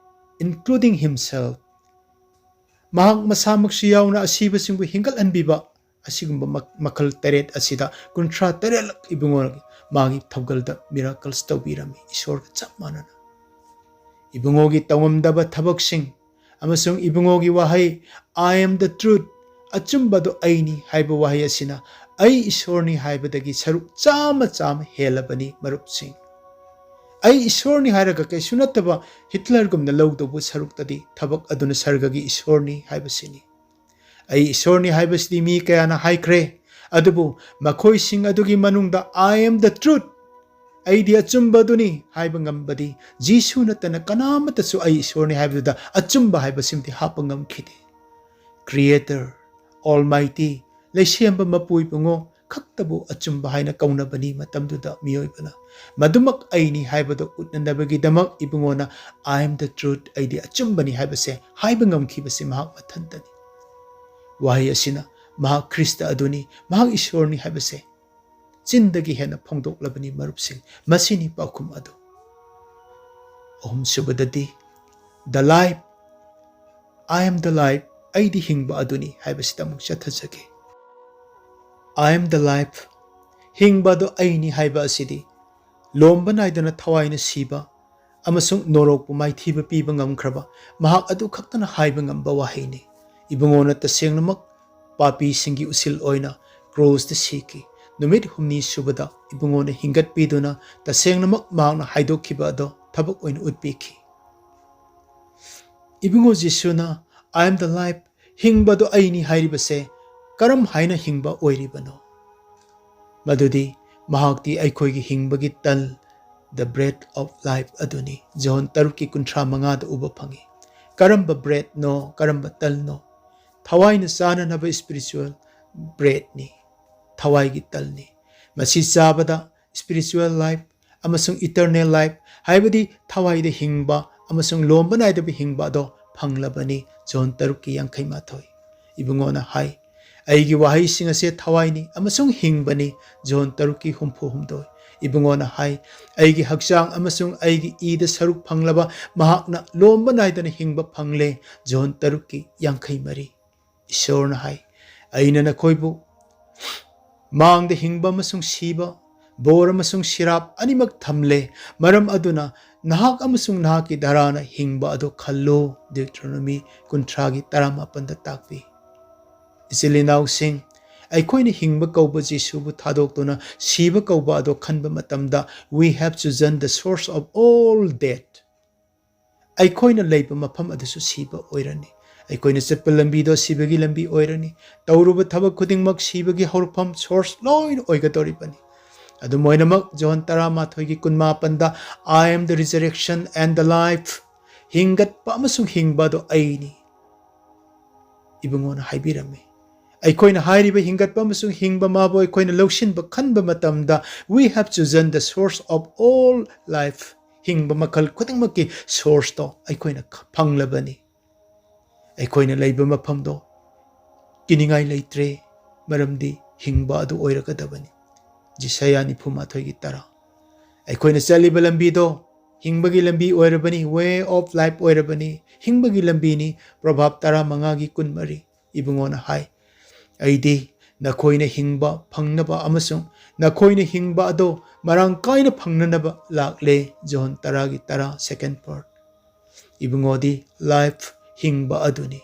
including himself. ꯃꯍꯥꯛ ꯃꯁꯥꯃꯛꯁꯨ ꯌꯥꯎꯅ ꯑꯁꯤꯕꯁꯤꯡꯕꯨ ꯍꯤꯡꯒꯠꯍꯟꯕꯤꯕ, ꯑꯁꯤꯒꯨꯝꯕ ꯃ-, ꯃꯈꯜ ꯇꯔꯦꯠ ꯑꯁꯤꯗ ꯀꯨꯟꯊ꯭ꯔꯥ ꯇꯔꯦꯠꯂꯛ ꯏꯕꯨꯡꯉꯣ ꯃꯥꯒꯤ ꯊꯧꯒꯜꯗ miracles ꯇꯧꯕꯤꯔꯝꯃꯤ, ꯏꯁꯣꯔꯒ ꯆꯞ ꯃꯥꯟꯅꯅ꯫ ꯏꯕꯨꯡꯉꯣꯒꯤ ꯇꯧꯉꯝꯗꯕ ꯊꯕꯛꯁꯤꯡ ꯑꯃꯁꯨꯡ ꯏꯕꯨꯡꯉꯣꯒꯤ ꯋꯥꯍꯩ, "I am the truth, ꯑꯆꯨꯝꯕꯗꯨ ꯑꯩꯅꯤ" ꯍꯥꯏꯕ ꯋꯥꯍꯩ ꯑꯁꯤꯅ ꯑꯩ ꯏꯁꯣꯔꯅꯤ ꯍꯥꯏꯕꯗꯒꯤ ꯁꯔꯨꯛ ꯆꯥꯝꯃ ꯆꯥꯝꯃ ꯍꯦꯜꯂꯕꯅꯤ, ꯃꯔꯨꯞꯁꯤꯡ꯫ ꯑꯩ ꯏꯁꯣꯔꯅꯤ ꯍꯥꯏꯔꯒ ꯀꯩꯁꯨ ꯅꯠꯇꯕ ꯍꯤꯠꯂꯔꯒꯨꯝꯅ ꯂꯧꯗꯧꯕ ꯁꯔꯨꯛꯇꯗꯤ ꯊꯕꯛ ꯑꯗꯨꯅ ꯁꯔꯒꯒꯤ ꯏꯁꯣꯔꯅꯤ ꯍꯥꯏꯕꯁꯤꯅꯤ꯫ ꯑꯩ ꯏꯁꯣꯔꯅꯤ ꯍꯥꯏꯕꯁꯤꯗꯤ ꯃꯤ ꯀꯌꯥꯅ ꯍꯥꯏꯈ꯭ꯔꯦ, ꯑꯗꯨꯕꯨ ꯃꯈꯣꯏꯁꯤꯡ ꯑꯗꯨꯒꯤ ꯃꯅꯨꯡꯗ "I am the truth, ꯑꯩꯗꯤ ꯑꯆꯨꯝꯕ ꯑꯗꯨꯅꯤ" ꯍꯥꯏꯕ ꯉꯝꯕꯗꯤ ꯖꯤꯁꯨ ꯅꯠꯇꯅ ꯀꯅꯥꯃꯠꯇꯁꯨ "ꯑꯩ ꯏꯁꯣꯔꯅꯤ" ꯍꯥꯏꯕꯗꯨꯗ ꯑꯆꯨꯝꯕ ꯍꯥꯏꯕꯁꯤꯃꯗꯤ ꯍꯥꯞꯄ ꯉꯝꯈꯤꯗꯦ꯫ Creator, Almighty, ꯂꯩꯁꯦꯝꯕ ꯃꯄꯨ ꯏꯕꯨꯡꯉꯣ ꯈꯛꯇꯕꯨ ꯑꯆꯨꯝꯕ ꯍꯥꯏꯅ ꯀꯧꯅꯕꯅꯤ ꯃꯇꯝꯗꯨꯗ ꯃꯤꯑꯣꯏꯕꯅ꯫ ꯃꯗꯨꯃꯛ ꯑꯩꯅꯤ ꯍꯥꯏꯕꯗꯨ ꯎꯠꯅꯅꯕꯒꯤꯗꯃꯛ ꯏꯕꯨꯡꯉꯣꯅ "I am the truth, ꯑꯩꯗꯤ ꯑꯆꯨꯝꯕꯅꯤ" ꯍꯥꯏꯕꯁꯦ ꯍꯥꯏꯕ ꯉꯝꯈꯤꯕꯁꯤ ꯃꯍꯥꯛ ꯃꯊꯟꯇꯅꯤ꯫ ꯋꯥꯍꯩ ꯑꯁꯤꯅ ꯃꯍꯥꯛ ꯈ꯭ꯔꯤꯁꯇ ꯑꯗꯨꯅꯤ, ꯃꯍꯥꯛ ꯏꯁꯣꯔꯅꯤ ꯍꯥꯏꯕꯁꯦ ꯆꯤꯟꯗꯒꯤ ꯍꯦꯟꯅ ꯐꯣꯡꯗꯣꯛꯂꯕꯅꯤ, ꯃꯔꯨꯞꯁꯤꯡ꯫ ꯃꯁꯤꯅꯤ ꯄꯥꯎꯈꯨꯝ ꯑꯗꯨ꯫ ꯑꯍꯨꯝꯁꯨꯕꯗꯗꯤ, the life, "I am the life, ꯑꯩꯗꯤ ꯍꯤꯡꯕ ꯑꯗꯨꯅꯤ" ꯍꯥꯏꯕꯁꯤꯗ ꯑꯃꯨꯛ ꯆꯠꯊꯖꯒꯦ꯫ "I am the life, ꯍꯤꯡꯕ ꯑꯗꯨ ꯑꯩꯅꯤ" ꯍꯥꯏꯕ ꯑꯁꯤꯗꯤ ꯂꯣꯝꯕ ꯅꯥꯏꯗꯅ ꯊꯋꯥꯏꯅ ꯁꯤꯕ ꯑꯃꯁꯨꯡ ꯅꯣꯔꯣꯛꯄꯨ ꯃꯥꯏꯊꯤꯕ ꯄꯤꯕ ꯉꯝꯈ꯭ꯔꯕ ꯃꯍꯥꯛ ꯑꯗꯨ ꯈꯛꯇꯅ ꯍꯥꯏꯕ ꯉꯝꯕ ꯋꯥꯍꯩꯅꯤ꯫ ꯏꯕꯨꯡꯉꯣꯅ ꯇꯁꯦꯡꯅꯃꯛ ꯄꯥꯄꯤꯁꯤꯡꯒꯤ ꯎꯁꯤꯜ ꯑꯣꯏꯅ ꯀ꯭ꯔꯨꯁꯇ ꯁꯤꯈꯤ꯫ ꯅꯨꯃꯤꯠ ꯍꯨꯝꯅꯤ ꯁꯨꯕꯗ ꯏꯕꯨꯡꯉꯣꯅ ꯍꯤꯡꯒꯠꯄꯤꯗꯨꯅ ꯇꯁꯦꯡꯅꯃꯛ ꯃꯍꯥꯛꯅ ꯍꯥꯏꯗꯣꯛꯈꯤꯕ ꯑꯗꯣ ꯊꯕꯛ ꯑꯣꯏꯅ ꯎꯠꯄꯤꯈꯤ꯫ ꯏꯕꯨꯡꯉꯣ ꯖꯤꯁꯨꯅ "I am the life, ꯍꯤꯡꯕꯗꯨ ꯑꯩꯅꯤ" ꯍꯥꯏꯔꯤꯕꯁꯦ ꯀꯔꯝ ꯍꯥꯏꯅ ꯍꯤꯡꯕ ꯑꯣꯏꯔꯤꯕꯅꯣ? ꯃꯗꯨꯗꯤ ꯃꯍꯥꯛꯇꯤ ꯑꯩꯈꯣꯏꯒꯤ ꯍꯤꯡꯕꯒꯤ ꯇꯜ, the bread of life ꯑꯗꯨꯅꯤ꯫ ꯖꯣꯍꯟ ꯇꯔꯨꯛꯀꯤ ꯀꯨꯟꯊ꯭ꯔꯥ ꯃꯉꯥꯗ ꯎꯕ ꯐꯪꯏ꯫ ꯀꯔꯝꯕ breadꯅꯣ, ꯀꯔꯝꯕ ꯇꯜꯅꯣ? ꯊꯋꯥꯏꯅ ꯆꯥꯅꯅꯕ spiritual breadꯅꯤ, ꯊꯋꯥꯏꯒꯤ ꯇꯜꯅꯤ꯫ ꯃꯁꯤ ꯆꯥꯕꯗ spiritual life ꯑꯃꯁꯨꯡ eternal life, ꯍꯥꯏꯕꯗꯤ ꯊꯋꯥꯏꯗ ꯍꯤꯡꯕ ꯑꯃꯁꯨꯡ ꯂꯣꯝꯕ ꯅꯥꯏꯗꯕ ꯍꯤꯡꯕ ꯑꯗꯣ ꯐꯪꯂꯕꯅꯤ꯫ ꯖꯣꯍꯟ ꯇꯔꯨꯛꯀꯤ ꯌꯥꯡꯈꯩ ꯃꯥꯊꯣꯏ꯫ ꯏꯕꯨꯡꯉꯣꯅ ꯍꯥꯏ, "ꯑꯩꯒꯤ ꯋꯥꯍꯩꯁꯤꯡ ꯑꯁꯦ ꯊꯋꯥꯏꯅꯤ ꯑꯃꯁꯨꯡ ꯍꯤꯡꯕꯅꯤ", ꯖꯣꯍꯟ ꯇꯔꯨꯛꯀꯤ ꯍꯨꯝꯐꯨ ꯍꯨꯝꯗꯣꯏ꯫ ꯏꯕꯨꯡꯉꯣꯅ ꯍꯥꯏ, "ꯑꯩꯒꯤ ꯍꯛꯆꯥꯡ ꯑꯃꯁꯨꯡ ꯑꯩꯒꯤ ꯏꯗ ꯁꯔꯨꯛ ꯐꯪꯂꯕ ꯃꯍꯥꯛꯅ ꯂꯣꯝꯕ ꯅꯥꯏꯗꯅ ꯍꯤꯡꯕ ꯐꯪꯂꯦ", ꯖꯣꯍꯟ ꯇꯔꯨꯛꯀꯤ ꯌꯥꯡꯈꯩ ꯃꯔꯤ꯫ ꯏꯁꯣꯔꯅ ꯍꯥꯏ, "ꯑꯩꯅ ꯅꯈꯣꯏꯕꯨ ꯃꯥꯡꯗ ꯍꯤꯡꯕ ꯑꯃꯁꯨꯡ ꯁꯤꯕ, ꯕꯣꯔ ꯑꯃꯁꯨꯡ ꯁꯤꯔꯥꯞ ꯑꯅꯤꯃꯛ ꯊꯝꯂꯦ, ꯃꯔꯝ ꯑꯗꯨꯅ ꯅꯍꯥꯛ ꯑꯃꯁꯨꯡ ꯅꯍꯥꯛꯀꯤ ꯙꯔꯥꯅ ꯍꯤꯡꯕ ꯑꯗꯨ ꯈꯜꯂꯨ", ꯗ꯭ꯌꯨꯇ꯭ꯔꯣꯅꯣꯃꯤ ꯀꯨꯟꯊ꯭ꯔꯥꯒꯤ ꯇꯔꯥꯃꯥꯄꯟꯗ ꯇꯥꯛꯄꯤ꯫ ꯏꯆꯤꯜ ꯏꯅꯥꯎꯁꯤꯡ, ꯑꯩꯈꯣꯏꯅ ꯍꯤꯡꯕ ꯀꯧꯕ ꯖꯤꯁꯨꯕꯨ ꯊꯥꯗꯣꯛꯇꯨꯅ ꯁꯤꯕ ꯀꯧꯕ ꯑꯗꯨ ꯈꯟꯕ ꯃꯇꯝꯗ, we have chosen the source of all death꯫ ꯑꯩꯈꯣꯏꯅ ꯂꯩꯕ ꯃꯐꯝ ꯑꯗꯨꯁꯨ ꯁꯤꯕ ꯑꯣꯏꯔꯅꯤ꯫ ꯑꯩꯈꯣꯏꯅ ꯆꯠꯄ ꯂꯝꯕꯤꯗꯣ ꯁꯤꯕꯒꯤ ꯂꯝꯕꯤ ꯑꯣꯏꯔꯅꯤ꯫ ꯇꯧꯔꯨꯕ ꯊꯕꯛ ꯈꯨꯗꯤꯡꯃꯛ ꯁꯤꯕꯒꯤ ꯍꯧꯔꯛꯐꯝ, source ꯂꯣꯏꯅ ꯑꯣꯏꯒꯗꯧꯔꯤꯕꯅꯤ꯫ ꯑꯗꯨꯝ ꯑꯣꯏꯅꯃꯛ, ꯖꯣꯍꯟ ꯇꯔꯥꯃꯥꯊꯣꯏꯒꯤ ꯀꯨꯟꯃꯥꯄꯟꯗ, "I am the resurrection and the life", ꯍꯤꯡꯒꯠꯄ ꯑꯃꯁꯨꯡ ꯍꯤꯡꯕ ꯑꯗꯣ ꯑꯩꯅꯤ꯫ ꯏꯕꯨꯡꯉꯣꯅ ꯍꯥꯏꯕꯤꯔꯝꯃꯤ꯫ ꯑꯩꯈꯣꯏꯅ ꯍꯥꯏꯔꯤꯕ ꯍꯤꯡꯒꯠꯄ ꯑꯃꯁꯨꯡ ꯍꯤꯡꯕ ꯃꯥꯕꯨ ꯑꯩꯈꯣꯏꯅ ꯂꯧꯁꯤꯟꯕ ꯈꯟꯕ ꯃꯇꯝꯗ, we have chosen the source of all life, ꯍꯤꯡꯕ ꯃꯈꯜ ꯈꯨꯗꯤꯡꯃꯛꯀꯤ sourceꯇꯣ ꯑꯩꯈꯣꯏꯅ ꯈ-, ꯐꯪꯂꯕꯅꯤ꯫ ꯑꯩꯈꯣꯏꯅ ꯂꯩꯕ ꯃꯐꯝꯗꯣ ꯀꯤꯅꯤꯡꯉꯥꯏ ꯂꯩꯇ꯭ꯔꯦ, ꯃꯔꯝꯗꯤ ꯍꯤꯡꯕ ꯑꯗꯨ ꯑꯣꯏꯔꯒꯗꯕꯅꯤ꯫ ꯖꯤꯁꯌꯥ ꯅꯤꯐꯨꯃꯥꯊꯣꯏꯒꯤ ꯇꯔꯥ꯫ ꯑꯩꯈꯣꯏꯅ ꯆꯠꯂꯤꯕ ꯂꯝꯕꯤꯗꯣ ꯍꯤꯡꯕꯒꯤ ꯂꯝꯕꯤ ꯑꯣꯏꯔꯕꯅꯤ, way of life ꯑꯣꯏꯔꯕꯅꯤ, ꯍꯤꯡꯕꯒꯤ ꯂꯝꯕꯤꯅꯤ꯫ ꯄ꯭ꯔꯣꯚꯥꯕ ꯇꯔꯥꯃꯉꯥꯒꯤ ꯀꯨꯟꯃꯔꯤ꯫ ꯏꯕꯨꯡꯉꯣꯅ ꯍꯥꯏ, "ꯑꯩꯗꯤ ꯅꯈꯣꯏꯅ ꯍꯤꯡꯕ ꯐꯪꯅꯕ ꯑꯃꯁꯨꯡ ꯅꯈꯣꯏꯅ ꯍꯤꯡꯕ ꯑꯗꯣ ꯃꯔꯥꯡ ꯀꯥꯏꯅ ꯐꯪꯅꯅꯕ ꯂꯥꯛꯂꯦ꯫ ꯖꯣꯍꯟ ꯇꯔꯥꯒꯤ ꯇꯔꯥ, second part꯫ ꯏꯕꯨꯡꯉꯣꯗꯤ life, ꯍꯤꯡꯕ ꯑꯗꯨꯅꯤ꯫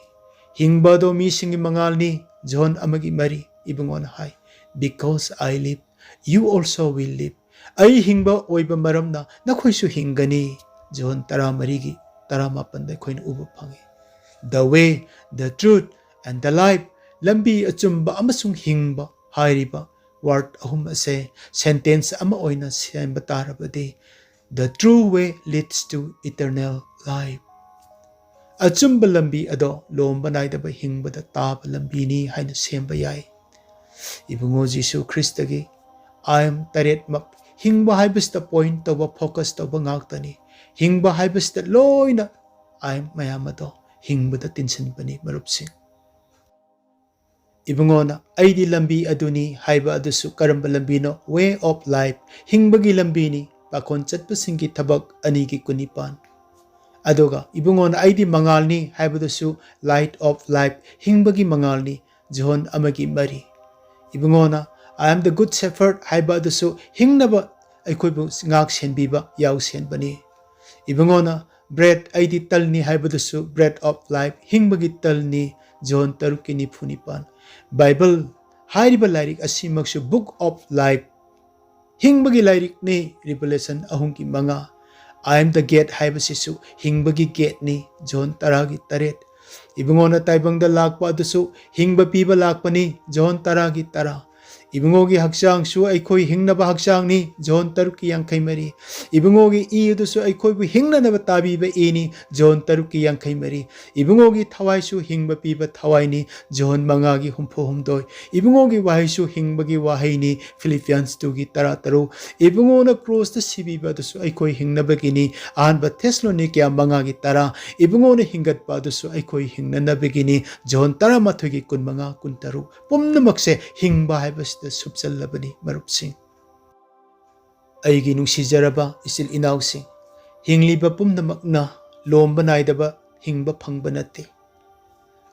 ꯍꯤꯡꯕ ꯑꯗꯣ ꯃꯤꯁꯤꯡꯒꯤ ꯃꯉꯥꯜꯅꯤ꯫ ꯖꯣꯍꯟ ꯑꯃꯒꯤ ꯃꯔꯤ꯫ ꯏꯕꯨꯡꯉꯣꯅ ꯍꯥꯏ, "Because I live, you also will live." ꯑꯩ ꯍꯤꯡꯕ ꯑꯣꯏꯕ ꯃꯔꯝꯅ ꯅꯈꯣꯏꯁꯨ ꯍꯤꯡꯒꯅꯤ꯫ ꯖꯣꯍꯟ ꯇꯔꯥꯃꯔꯤꯒꯤ ꯇꯔꯥꯃꯥꯄꯟꯗ ꯑꯩꯈꯣꯏꯅ ꯎꯕ ꯐꯪꯉꯤ꯫ The way, the truth and the life, ꯂꯝꯕꯤ, ꯑꯆꯨꯝꯕ ꯑꯃꯁꯨꯡ ꯍꯤꯡꯕ ꯍꯥꯏꯔꯤꯕ word ꯑꯍꯨꯝ ꯑꯁꯦ sentence ꯑꯃ ꯑꯣꯏꯅ ꯁꯦꯝꯕ ꯇꯥꯔꯕꯗꯤ, "The true way leads to eternal life." ꯑꯆꯨꯝꯕ ꯂꯝꯕꯤ ꯑꯗꯣ ꯂꯣꯝꯕ ꯅꯥꯏꯗꯕ ꯍꯤꯡꯕꯗ ꯇꯥꯕ ꯂꯝꯕꯤꯅꯤ ꯍꯥꯏꯅ ꯁꯦꯝꯕ ꯌꯥꯏ꯫ ꯏꯕꯨꯡꯉꯣ ꯖꯤꯁꯨ ꯈ꯭ꯔꯤꯁꯇꯒꯤ I am ꯇꯔꯦꯠꯃꯛ ꯍꯤꯡꯕ ꯍꯥꯏꯕꯁꯤꯗ point ꯇꯧꯕ, focus ꯇꯧꯕ ꯉꯥꯛꯇꯅꯤ꯫ ꯍꯤꯡꯕ ꯍꯥꯏꯕꯁꯤꯗ ꯂꯣꯏꯅ I am ꯃꯌꯥꯝ ꯑꯗꯣ ꯍꯤꯡꯕꯗ ꯇꯤꯟꯁꯤꯟꯕꯅꯤ, ꯃꯔꯨꯞꯁꯤꯡ꯫ ꯏꯕꯨꯡꯉꯣꯅ "ꯑꯩꯗꯤ ꯂꯝꯕꯤ ꯑꯗꯨꯅꯤ" ꯍꯥꯏꯕ ꯑꯗꯨꯁꯨ ꯀꯔꯝꯕ ꯂꯝꯕꯤꯅꯣ? Way of life, ꯍꯤꯡꯕꯒꯤ ꯂꯝꯕꯤꯅꯤ꯫ ꯄꯥꯈꯣꯟ ꯆꯠꯄꯁꯤꯡꯒꯤ ꯊꯕꯛ ꯑꯅꯤꯒꯤ ꯀꯨꯟꯅꯤꯄꯥꯟ꯫ ꯑꯗꯨꯒ ꯏꯕꯨꯡꯉꯣꯅ "ꯑꯩꯗꯤ ꯃꯉꯥꯜꯅꯤ" ꯍꯥꯏꯕꯗꯨꯁꯨ light of life, ꯍꯤꯡꯕꯒꯤ ꯃꯉꯥꯜꯅꯤ꯫ ꯖꯣꯍꯟ ꯑꯃꯒꯤ ꯃꯔꯤ꯫ ꯏꯕꯨꯡꯉꯣꯅ "I am the good shepherd" ꯍꯥꯏꯕ ꯑꯗꯨꯁꯨ ꯍꯤꯡꯅꯕ ꯑꯩꯈꯣꯏꯕꯨ ꯉꯥꯛ ꯁꯦꯟꯕꯤꯕ ꯌꯥꯎ ꯁꯦꯟꯕꯅꯤ꯫ ꯏꯕꯨꯡꯉꯣꯅ "Bread, ꯑꯩꯗꯤ ꯇꯜꯅꯤ" ꯍꯥꯏꯕꯗꯨꯁꯨ bread of life, ꯍꯤꯡꯕꯒꯤ ꯇꯜꯅꯤ꯫ ꯖꯣꯍꯟ ꯇꯔꯨꯛꯀꯤ ꯅꯤꯐꯨ ꯅꯤꯄꯥꯟ꯫ ꯕꯥꯏꯕꯜ ꯍꯥꯏꯔꯤꯕ ꯂꯥꯏꯔꯤꯛ ꯑꯁꯤꯃꯛꯁꯨ book of life, ꯍꯤꯡꯕꯒꯤ ꯂꯥꯏꯔꯤꯛꯅꯤ꯫ Revelation ꯑꯍꯨꯝꯒꯤ ꯃꯉꯥ꯫ "I am the gate" ꯍꯥꯏꯕꯁꯤꯁꯨ ꯍꯤꯡꯕꯒꯤ gateꯅꯤ꯫ ꯖꯣꯍꯟ ꯇꯔꯥꯒꯤ ꯇꯔꯦꯠ꯫ ꯏꯕꯨꯡꯉꯣꯅ ꯇꯥꯏꯕꯪꯗ ꯂꯥꯛꯄ ꯑꯗꯨꯁꯨ ꯍꯤꯡꯕ ꯄꯤꯕ ꯂꯥꯛꯄꯅꯤ꯫ ꯖꯣꯍꯟ ꯇꯔꯥꯒꯤ ꯇꯔꯥ꯫ ꯏꯕꯨꯡꯉꯣꯒꯤ ꯍꯛꯆꯥꯡꯁꯨ ꯑꯩꯈꯣꯏ ꯍꯤꯡꯅꯕ ꯍꯛꯆꯥꯡꯅꯤ꯫ ꯖꯣꯍꯟ ꯇꯔꯨꯛꯀꯤ ꯌꯥꯡꯈꯩ ꯃꯔꯤ꯫ ꯏꯕꯨꯡꯉꯣꯒꯤ ꯏ ꯑꯗꯨꯁꯨ ꯑꯩꯈꯣꯏꯕꯨ ꯍꯤꯡꯅꯅꯕ ꯇꯥꯕꯤꯕ ꯏꯅꯤ꯫ ꯖꯣꯍꯟ ꯇꯔꯨꯛꯀꯤ ꯌꯥꯡꯈꯩ ꯃꯔꯤ꯫ ꯏꯕꯨꯡꯉꯣꯒꯤ ꯊꯋꯥꯏꯁꯨ ꯍꯤꯡꯕ ꯄꯤꯕ ꯊꯋꯥꯏꯅꯤ꯫ ꯖꯣꯍꯟ ꯃꯉꯥꯒꯤ ꯍꯨꯝꯐꯨ ꯍꯨꯝꯗꯣꯏ꯫ ꯏꯕꯨꯡꯉꯣꯒꯤ ꯋꯥꯍꯩꯁꯨ ꯍꯤꯡꯕꯒꯤ ꯋꯥꯍꯩꯅꯤ꯫ Philippians ꯇꯨꯒꯤ ꯇꯔꯥ ꯇꯔꯨꯛ꯫ ꯏꯕꯨꯡꯉꯣꯅ ꯀ꯭ꯔꯣꯁꯇ ꯁꯤꯕꯤꯕ ꯑꯗꯨꯁꯨ ꯑꯩꯈꯣꯏ ꯍꯤꯡꯅꯕꯒꯤꯅꯤ꯫ ꯑꯍꯥꯟꯕ ꯊꯦꯁꯂꯣꯅꯤꯀꯤꯌꯥ ꯃꯉꯥꯒꯤ ꯇꯔꯥ꯫ ꯏꯕꯨꯡꯉꯣꯅ ꯍꯤꯡꯒꯠꯄ ꯑꯗꯨꯁꯨ ꯑꯩꯈꯣꯏ ꯍꯤꯡꯅꯅꯕꯒꯤꯅꯤ꯫ ꯖꯣꯍꯟ ꯇꯔꯥꯃꯥꯊꯣꯏꯒꯤ ꯀꯨꯟꯃꯉꯥ, ꯀꯨꯟꯇꯔꯨꯛ꯫ ꯄꯨꯝꯅꯃꯛꯁꯦ ꯍꯤꯡꯕ ꯍꯥꯏꯕꯁꯤꯗ ꯁꯨꯞꯆꯜꯂꯕꯅꯤ, ꯃꯔꯨꯞꯁꯤꯡ꯫ ꯑꯩꯒꯤ ꯅꯨꯡꯁꯤꯖꯔꯕ ꯏꯆꯤꯜ ꯏꯅꯥꯎꯁꯤꯡ, ꯍꯤꯡꯂꯤꯕ ꯄꯨꯝꯅꯃꯛꯅ ꯂꯣꯝꯕ ꯅꯥꯏꯗꯕ ꯍꯤꯡꯕ ꯐꯪꯕ ꯅꯠꯇꯦ꯫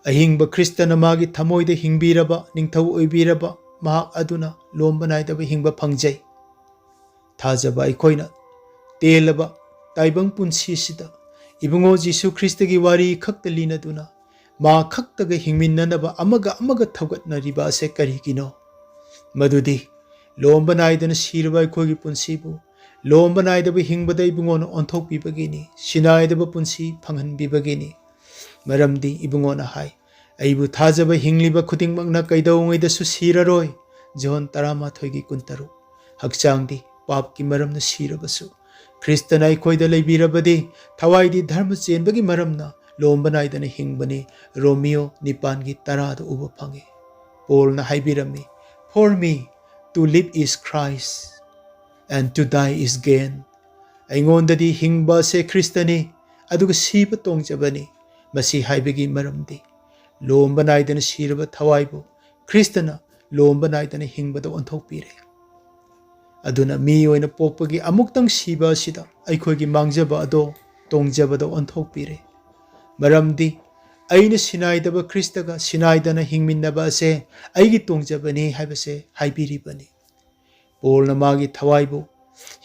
ꯑꯍꯤꯡꯕ ꯈ꯭ꯔꯤꯁꯇꯅ ꯃꯥꯒꯤ ꯊꯃꯣꯏꯗ ꯍꯤꯡꯕꯤꯔꯕ, ꯅꯤꯡꯊꯧ ꯑꯣꯏꯕꯤꯔꯕ, ꯃꯍꯥꯛ ꯑꯗꯨꯅ ꯂꯣꯝꯕ ꯅꯥꯏꯗꯕ ꯍꯤꯡꯕ ꯐꯪꯖꯩ꯫ ꯊꯥꯖꯕ ꯑꯩꯈꯣꯏꯅ ꯇꯦꯜꯂꯕ ꯇꯥꯏꯕꯪ ꯄꯨꯟꯁꯤꯁꯤꯗ ꯏꯕꯨꯡꯉꯣ ꯖꯤꯁꯨ ꯈ꯭ꯔꯤꯁꯇꯒꯤ ꯋꯥꯔꯤ ꯈꯛꯇ ꯂꯤꯅꯗꯨꯅ ꯃꯥ ꯈꯛꯇꯒ ꯍꯤꯡꯃꯤꯟꯅꯅꯕ ꯑꯃꯒ ꯑꯃꯒ ꯊꯧꯒꯠꯅꯔꯤꯕ ꯑꯁꯦ ꯀꯔꯤꯒꯤꯅꯣ? ꯃꯗꯨꯗꯤ ꯂꯣꯝꯕ ꯅꯥꯏꯗꯅ ꯁꯤꯔꯕ ꯑꯩꯈꯣꯏꯒꯤ ꯄꯨꯟꯁꯤꯕꯨ ꯂꯣꯝꯕ ꯅꯥꯏꯗꯕ ꯍꯤꯡꯕꯗ ꯏꯕꯨꯡꯉꯣꯅ ꯑꯣꯟꯊꯣꯛꯄꯤꯕꯒꯤꯅꯤ, ꯁꯤꯅꯥꯏꯗꯕ ꯄꯨꯟꯁꯤ ꯐꯪꯍꯟꯕꯤꯕꯒꯤꯅꯤ꯫ ꯃꯔꯝꯗꯤ ꯏꯕꯨꯡꯉꯣꯅ ꯍꯥꯏ, "ꯑꯩꯕꯨ ꯊꯥꯖꯕ ꯍꯤꯡꯂꯤꯕ ꯈꯨꯗꯤꯡꯃꯛꯅ ꯀꯩꯗꯧꯉꯩꯗꯁꯨ ꯁꯤꯔꯔꯣꯏ"꯫ ꯖꯣꯟ ꯇꯔꯥꯃꯥꯊꯣꯏꯒꯤ ꯀꯨꯟꯇꯔꯨꯛ꯫ ꯍꯛꯆꯥꯡꯗꯤ ꯄꯥꯞꯀꯤ ꯃꯔꯝꯅ ꯁꯤꯔꯕꯁꯨ, ꯈ꯭ꯔꯤꯁꯇꯅ ꯑꯩꯈꯣꯏꯗ ꯂꯩꯕꯤꯔꯕꯗꯤ, ꯊꯋꯥꯏꯗꯤ ꯙꯔꯃ ꯆꯦꯟꯕꯒꯤ ꯃꯔꯝꯅ ꯂꯣꯝꯕ ꯅꯥꯏꯗꯅ ꯍꯤꯡꯕꯅꯤ꯫ ꯔꯣꯃꯤꯌꯣ ꯅꯤꯄꯥꯟꯒꯤ ꯇꯔꯥꯗ ꯎꯕ ꯐꯪꯉꯤ꯫ ꯄꯣꯜꯅ ꯍꯥꯏꯕꯤꯔꯝꯃꯤ, "For me, to live is Christ, and to die is gain"꯫ ꯑꯩꯉꯣꯟꯗꯗꯤ ꯍꯤꯡꯕ ꯑꯁꯦ ꯈ꯭ꯔꯤꯁꯇꯅꯤ, ꯑꯗꯨꯒ ꯁꯤꯕ ꯇꯣꯡꯖꯕꯅꯤ꯫ ꯃꯁꯤ ꯍꯥꯏꯕꯒꯤ ꯃꯔꯝꯗꯤ ꯂꯣꯝꯕ ꯅꯥꯏꯗꯅ ꯁꯤꯔꯕ ꯊꯋꯥꯏꯕꯨ ꯈ꯭ꯔꯤꯁꯇꯅ ꯂꯣꯝꯕ ꯅꯥꯏꯗꯅ ꯍꯤꯡꯕꯗ ꯑꯣꯟꯊꯣꯛꯄꯤꯔꯦ꯫ ꯑꯗꯨꯅ ꯃꯤ ꯑꯣꯏꯅ ꯄꯣꯛꯄꯒꯤ ꯑꯃꯨꯛꯇꯪ ꯁꯤꯕ ꯑꯁꯤꯗ ꯑꯩꯈꯣꯏꯒꯤ ꯃꯥꯡꯖꯕ ꯑꯗꯣ ꯇꯣꯡꯖꯕꯗ ꯑꯣꯟꯊꯣꯛꯄꯤꯔꯦ꯫ ꯃꯔꯝꯗꯤ ꯑꯩꯅ ꯁꯤꯅꯥꯏꯗꯕ ꯈ꯭ꯔꯤꯁꯇꯒ ꯁꯤꯅꯥꯏꯗꯅ ꯍꯤꯡꯃꯤꯟꯅꯕ ꯑꯁꯦ ꯑꯩꯒꯤ ꯇꯣꯡꯖꯕꯅꯤ ꯍꯥꯏꯕꯁꯦ ꯍꯥꯏꯕꯤꯔꯤꯕꯅꯤ꯫ ꯄꯣꯜꯅ ꯃꯥꯒꯤ ꯊꯋꯥꯏꯕꯨ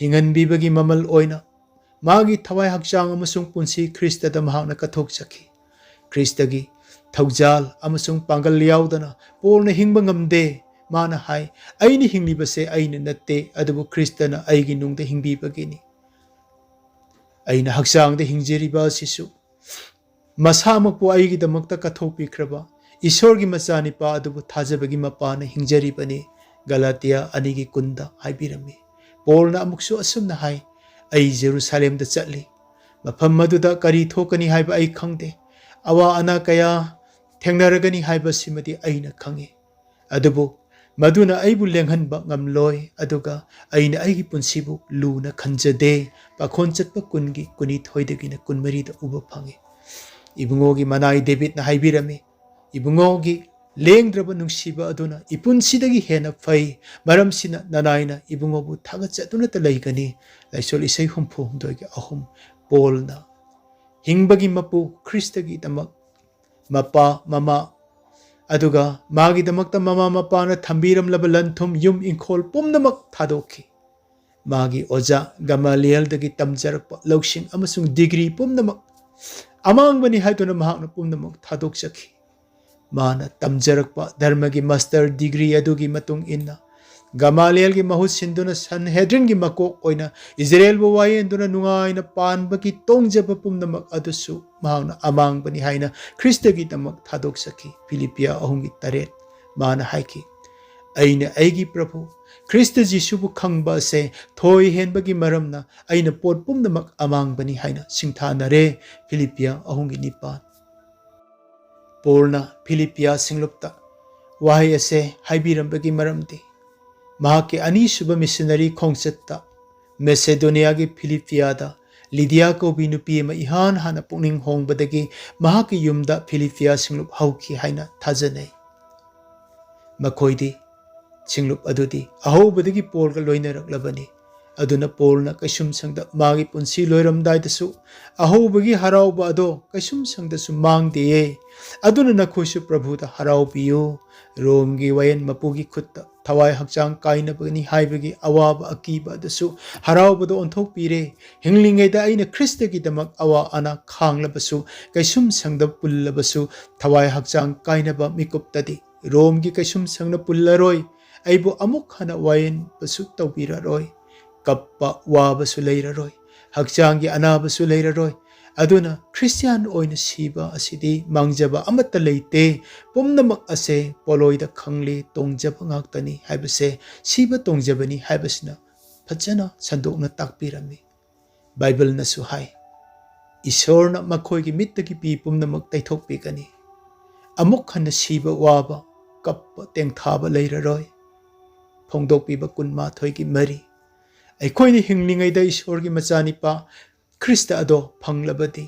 ꯍꯤꯡꯍꯟꯕꯤꯕꯒꯤ ꯃꯃꯜ ꯑꯣꯏꯅ ꯃꯥꯒꯤ ꯊꯋꯥꯏ, ꯍꯛꯆꯥꯡ ꯑꯃꯁꯨꯡ ꯄꯨꯟꯁꯤ ꯈ꯭ꯔꯤꯁꯇꯗ ꯃꯍꯥꯛꯅ ꯀꯠꯊꯣꯛꯆꯈꯤ꯫ ꯈ꯭ꯔꯤꯁꯇꯒꯤ ꯊꯧꯖꯥꯜ ꯑꯃꯁꯨꯡ ꯄꯥꯡꯒꯜ ꯌꯥꯎꯗꯅ ꯄꯣꯜꯅ ꯍꯤꯡꯕ ꯉꯝꯗꯦ꯫ ꯃꯥꯅ ꯍꯥꯏ, "ꯑꯩꯅ ꯍꯤꯡꯂꯤꯕꯁꯦ ꯑꯩꯅ ꯅꯠꯇꯦ, ꯑꯗꯨꯕꯨ ꯈ꯭ꯔꯤꯁꯇꯅ ꯑꯩꯒꯤ ꯅꯨꯡꯗ ꯍꯤꯡꯕꯤꯕꯒꯤꯅꯤ"꯫ ꯑꯩꯅ ꯍꯛꯆꯥꯡꯗ ꯍꯤꯡꯖꯔꯤꯕ ꯑꯁꯤꯁꯨ ꯃꯁꯥꯃꯛꯄꯨ ꯑꯩꯒꯤꯗꯃꯛꯇ ꯀꯠꯊꯣꯛꯄꯤꯈ꯭ꯔꯕ ꯏꯁꯣꯔꯒꯤ ꯃꯆꯥꯅꯤꯄꯥ ꯑꯗꯨꯕꯨ ꯊꯥꯖꯕꯒꯤ ꯃꯄꯥꯅ ꯍꯤꯡꯖꯔꯤꯕꯅꯤ, ꯒꯂꯥꯇꯤꯌꯥ ꯑꯅꯤꯒꯤ ꯀꯨꯟꯗ ꯍꯥꯏꯕꯤꯔꯝꯃꯤ꯫ ꯄꯣꯜꯅ ꯑꯃꯨꯛꯁꯨ ꯑꯁꯨꯝꯅ ꯍꯥꯏ, "ꯑꯩ ꯖꯦꯔꯨꯁꯥꯂꯦꯝꯗ ꯆꯠꯂꯤ꯫ ꯃꯐꯝ ꯑꯗꯨꯗ ꯀꯔꯤ ꯊꯣꯛꯀꯅꯤ ꯍꯥꯏꯕ ꯑꯩ ꯈꯪꯗꯦ꯫ ꯑꯋꯥ ꯑꯅꯥ ꯀꯌꯥ ꯊꯦꯡꯅꯔꯒꯅꯤ ꯍꯥꯏꯕꯁꯤꯃꯗꯤ ꯑꯩꯅ ꯈꯪꯏ꯫ ꯑꯗꯨꯕꯨ ꯃꯗꯨꯅ ꯑꯩꯕꯨ ꯂꯦꯡꯍꯟꯕ ꯉꯝꯂꯣꯏ, ꯑꯗꯨꯒ ꯑꯩꯅ ꯑꯩꯒꯤ ꯄꯨꯟꯁꯤꯕꯨ ꯂꯨꯅ ꯈꯟꯖꯗꯦ"꯫ ꯄꯥꯈꯣꯟ ꯆꯠꯄ ꯀꯨꯟꯒꯤ ꯀꯨꯟꯅꯤꯊꯣꯏꯗꯒꯤꯅ ꯀꯨꯟꯃꯔꯤꯗ ꯎꯕ ꯐꯪꯏ꯫ ꯏꯕꯨꯡꯉꯣꯒꯤ ꯃꯅꯥꯏ ꯗꯦꯕꯤꯠꯅ ꯍꯥꯏꯕꯤꯔꯝꯃꯤ, "ꯏꯕꯨꯡꯉꯣꯒꯤ ꯂꯦꯡꯗ꯭ꯔꯕ ꯅꯨꯡꯁꯤꯕ ꯑꯗꯨꯅ ꯏꯄꯨꯟꯁꯤꯗꯒꯤ ꯍꯦꯟꯅ ꯐꯩ꯫ ꯃꯔꯝꯁꯤꯅ ꯅꯅꯥꯏꯅ ꯏꯕꯨꯡꯉꯣꯕꯨ ꯊꯥꯒꯠꯆꯗꯨꯅꯇ ꯂꯩꯒꯅꯤ"꯫ ꯂꯥꯏꯁꯣꯜ ꯏꯁꯩ ꯍꯨꯝꯐꯨ ꯍꯨꯝꯗꯣꯏꯒꯤ ꯑꯍꯨꯝ꯫ ꯄꯣꯜꯅ ꯍꯤꯡꯕꯒꯤ ꯃꯄꯨ ꯈ꯭ꯔꯤꯁꯇꯒꯤꯗꯃꯛ ꯃꯄꯥ, ꯃꯃꯥ, ꯑꯗꯨꯒ ꯃꯥꯒꯤꯗꯃꯛꯇ ꯃꯃꯥ ꯃꯄꯥꯅ ꯊꯝꯕꯤꯔꯝꯂꯕ ꯂꯟ ꯊꯨꯝ, ꯌꯨꯝ ꯏꯪꯈꯣꯜ ꯄꯨꯝꯅꯃꯛ ꯊꯥꯗꯣꯛꯈꯤ꯫ ꯃꯥꯒꯤ ꯑꯣꯖꯥ ꯒꯃꯥꯂꯤꯌꯦꯜꯗꯒꯤ ꯇꯝꯖꯔꯛꯄ ꯂꯧꯁꯤꯡ ꯑꯃꯁꯨꯡ ꯗꯤꯒ꯭ꯔꯤ ꯄꯨꯝꯅꯃꯛ ꯑꯃꯥꯡꯕꯅꯤ ꯍꯥꯏꯗꯨꯅ ꯃꯍꯥꯛꯅ ꯄꯨꯝꯅꯃꯛ ꯊꯥꯗꯣꯛꯆꯈꯤ꯫ ꯃꯥꯅ ꯇꯝꯖꯔꯛꯄ ꯙꯔꯃꯒꯤ ꯃꯥꯁꯇꯔ ꯗꯤꯒ꯭ꯔꯤ ꯑꯗꯨꯒꯤ ꯃꯇꯨꯡ ꯏꯟꯅ ꯒꯃꯥꯂꯤꯌꯦꯜꯒꯤ ꯃꯍꯨꯠ ꯁꯤꯟꯗꯨꯅ ꯁꯟꯍꯦꯗ꯭ꯔꯤꯟꯒꯤ ꯃꯀꯣꯛ ꯑꯣꯏꯅ ꯏꯖꯔꯦꯜꯕꯨ ꯋꯥꯌꯦꯟꯗꯨꯅ ꯅꯨꯡꯉꯥꯏꯅ ꯄꯥꯟꯕꯒꯤ ꯇꯣꯡꯖꯕ ꯄꯨꯝꯅꯃꯛ ꯑꯗꯨꯁꯨ ꯃꯍꯥꯛꯅ ꯑꯃꯥꯡꯕꯅꯤ ꯍꯥꯏꯅ ꯈ꯭ꯔꯤꯁꯇꯒꯤꯗꯃꯛ ꯊꯥꯗꯣꯛꯆꯈꯤ꯫ ꯐꯤꯂꯤꯄꯤꯌꯥ ꯑꯍꯨꯝꯒꯤ ꯇꯔꯦꯠ꯫ ꯃꯥꯅ ꯍꯥꯏꯈꯤ, "ꯑꯩꯅ ꯑꯩꯒꯤ ꯄ꯭ꯔꯚꯨ ꯈ꯭ꯔꯤꯁꯇ ꯖꯤꯁꯨꯕꯨ ꯈꯪꯕ ꯑꯁꯦ ꯊꯣꯏ ꯍꯦꯟꯕꯒꯤ ꯃꯔꯝꯅ ꯑꯩꯅ ꯄꯣꯠ ꯄꯨꯝꯅꯃꯛ ꯑꯃꯥꯡꯕꯅꯤ" ꯍꯥꯏꯅ ꯁꯤꯡꯊꯥꯅꯔꯦ꯫ ꯐꯤꯂꯤꯄꯤꯌꯥ ꯑꯍꯨꯝꯒꯤ ꯅꯤꯄꯥꯟ꯫ ꯄꯣꯜꯅ ꯐꯤꯂꯤꯄꯤꯌꯥ ꯁꯤꯡꯂꯨꯞꯇ ꯋꯥꯍꯩ ꯑꯁꯦ ꯍꯥꯏꯕꯤꯔꯝꯕꯒꯤ ꯃꯔꯝꯗꯤ, ꯃꯍꯥꯛꯀꯤ ꯑꯅꯤꯁꯨꯕ ꯃꯤꯁꯅꯔꯤ ꯈꯣꯡꯆꯠꯇ ꯃꯦꯁꯦꯗꯣꯅꯤꯌꯥꯒꯤ ꯐꯤꯂꯤꯄꯤꯌꯥꯗ ꯂꯤꯗꯤꯌꯥ ꯀꯧꯕꯤ ꯅꯨꯄꯤ ꯑꯃ ꯏꯍꯥꯟ ꯍꯥꯟꯅ ꯄꯨꯛꯅꯤꯡ ꯍꯣꯡꯕꯗꯒꯤ ꯃꯍꯥꯛꯀꯤ ꯌꯨꯝꯗ ꯐꯤꯂꯤꯄꯤꯌꯥ ꯁꯤꯡꯂꯨꯞ ꯍꯧꯈꯤ ꯍꯥꯏꯅ ꯊꯥꯖꯅꯩ꯫ ꯃꯈꯣꯏꯗꯤ, ꯁꯤꯡꯂꯨꯞ ꯑꯗꯨꯗꯤ ꯑꯍꯧꯕꯗꯒꯤ ꯄꯣꯜꯒ ꯂꯣꯏꯅꯔꯛꯂꯕꯅꯤ꯫ ꯑꯗꯨꯅ ꯄꯣꯜꯅ ꯀꯩꯁꯨꯝꯁꯪꯗ ꯃꯥꯒꯤ ꯄꯨꯟꯁꯤ ꯂꯣꯏꯔꯝꯗꯥꯏꯗꯁꯨ ꯑꯍꯧꯕꯒꯤ ꯍꯔꯥꯎꯕ ꯑꯗꯣ ꯀꯩꯁꯨꯝꯁꯪꯗꯁꯨ ꯃꯥꯡꯗꯦꯌꯦ꯫ ꯑꯗꯨꯅ ꯅꯈꯣꯏꯁꯨ ꯄ꯭ꯔꯚꯨꯗ ꯍꯔꯥꯎꯕꯤꯌꯨ꯫ ꯔꯣꯝꯒꯤ ꯋꯥꯌꯦꯟ ꯃꯄꯨꯒꯤ ꯈꯨꯠꯇ ꯊꯋꯥꯏ ꯍꯛꯆꯥꯡ ꯀꯥꯏꯅꯕꯅꯤ ꯍꯥꯏꯕꯒꯤ ꯑꯋꯥꯕ ꯑꯀꯤꯕ ꯑꯗꯨꯁꯨ ꯍꯔꯥꯎꯕꯗ ꯑꯣꯟꯊꯣꯛꯄꯤꯔꯦ꯫ ꯍꯤꯡꯂꯤꯉꯩꯗ ꯑꯩꯅ ꯈ꯭ꯔꯤꯁꯇꯒꯤꯗꯃꯛ ꯑꯋꯥ ꯑꯅꯥ ꯈꯥꯡꯂꯕꯁꯨ, ꯀꯩꯁꯨꯝꯁꯪꯗ ꯄꯨꯜꯂꯕꯁꯨ, ꯊꯋꯥꯏ ꯍꯛꯆꯥꯡ ꯀꯥꯏꯅꯕ ꯃꯤꯀꯨꯞꯇꯗꯤ ꯔꯣꯝꯒꯤ ꯀꯩꯁꯨꯝꯁꯪꯅ ꯄꯨꯜꯂꯔꯣꯏ꯫ ꯑꯩꯕꯨ ꯑꯃꯨꯛ ꯍꯟꯅ ꯋꯥꯌꯦꯟꯕꯁꯨ ꯇꯧꯕꯤꯔꯔꯣꯏ꯫ ꯀꯞꯄ ꯋꯥꯕꯁꯨ ꯂꯩꯔꯔꯣꯏ꯫ ꯍꯛꯆꯥꯡꯒꯤ ꯑꯅꯥꯕꯁꯨ ꯂꯩꯔꯔꯣꯏ꯫ ꯑꯗꯨꯅ ꯈ꯭ꯔꯤꯁꯇꯤꯌꯥꯟ ꯑꯣꯏꯅ ꯁꯤꯕ ꯑꯁꯤꯗꯤ ꯃꯥꯡꯖꯕ ꯑꯃꯠꯇ ꯂꯩꯇꯦ꯫ ꯄꯨꯝꯅꯃꯛ ꯑꯁꯦ ꯄꯣꯠꯂꯣꯏꯗ ꯈꯪꯂꯦ, ꯇꯣꯡꯖꯕ ꯉꯥꯛꯇꯅꯤ ꯍꯥꯏꯕꯁꯦ, ꯁꯤꯕ ꯇꯣꯡꯖꯕꯅꯤ ꯍꯥꯏꯕꯁꯤꯅ ꯐꯖꯅ ꯁꯟꯗꯣꯛꯅ ꯇꯥꯛꯄꯤꯔꯝꯃꯤ꯫ ꯕꯥꯏꯕꯜꯅꯁꯨ ꯍꯥꯏ, "ꯏꯁꯣꯔꯅ ꯃꯈꯣꯏꯒꯤ ꯃꯤꯠꯇꯒꯤ ꯄꯤ ꯄꯨꯝꯅꯃꯛ ꯇꯩꯊꯣꯛꯄꯤꯒꯅꯤ꯫ ꯑꯃꯨꯛ ꯍꯟꯅ ꯁꯤꯕ, ꯋꯥꯕ, ꯀꯞꯄ, ꯇꯦꯡꯊꯥꯕ ꯂꯩꯔꯔꯣꯏ"꯫ ꯐꯣꯡꯗꯣꯛꯄꯤꯕ ꯀꯨꯟꯃꯥꯊꯣꯏꯒꯤ ꯃꯔꯤ꯫ ꯑꯩꯈꯣꯏꯅ ꯍꯤꯡꯂꯤꯉꯩꯗ ꯏꯁꯣꯔꯒꯤ ꯃꯆꯥꯅꯤꯄꯥ ꯈ꯭ꯔꯤꯁꯇ ꯑꯗꯣ ꯐꯪꯂꯕꯗꯤ,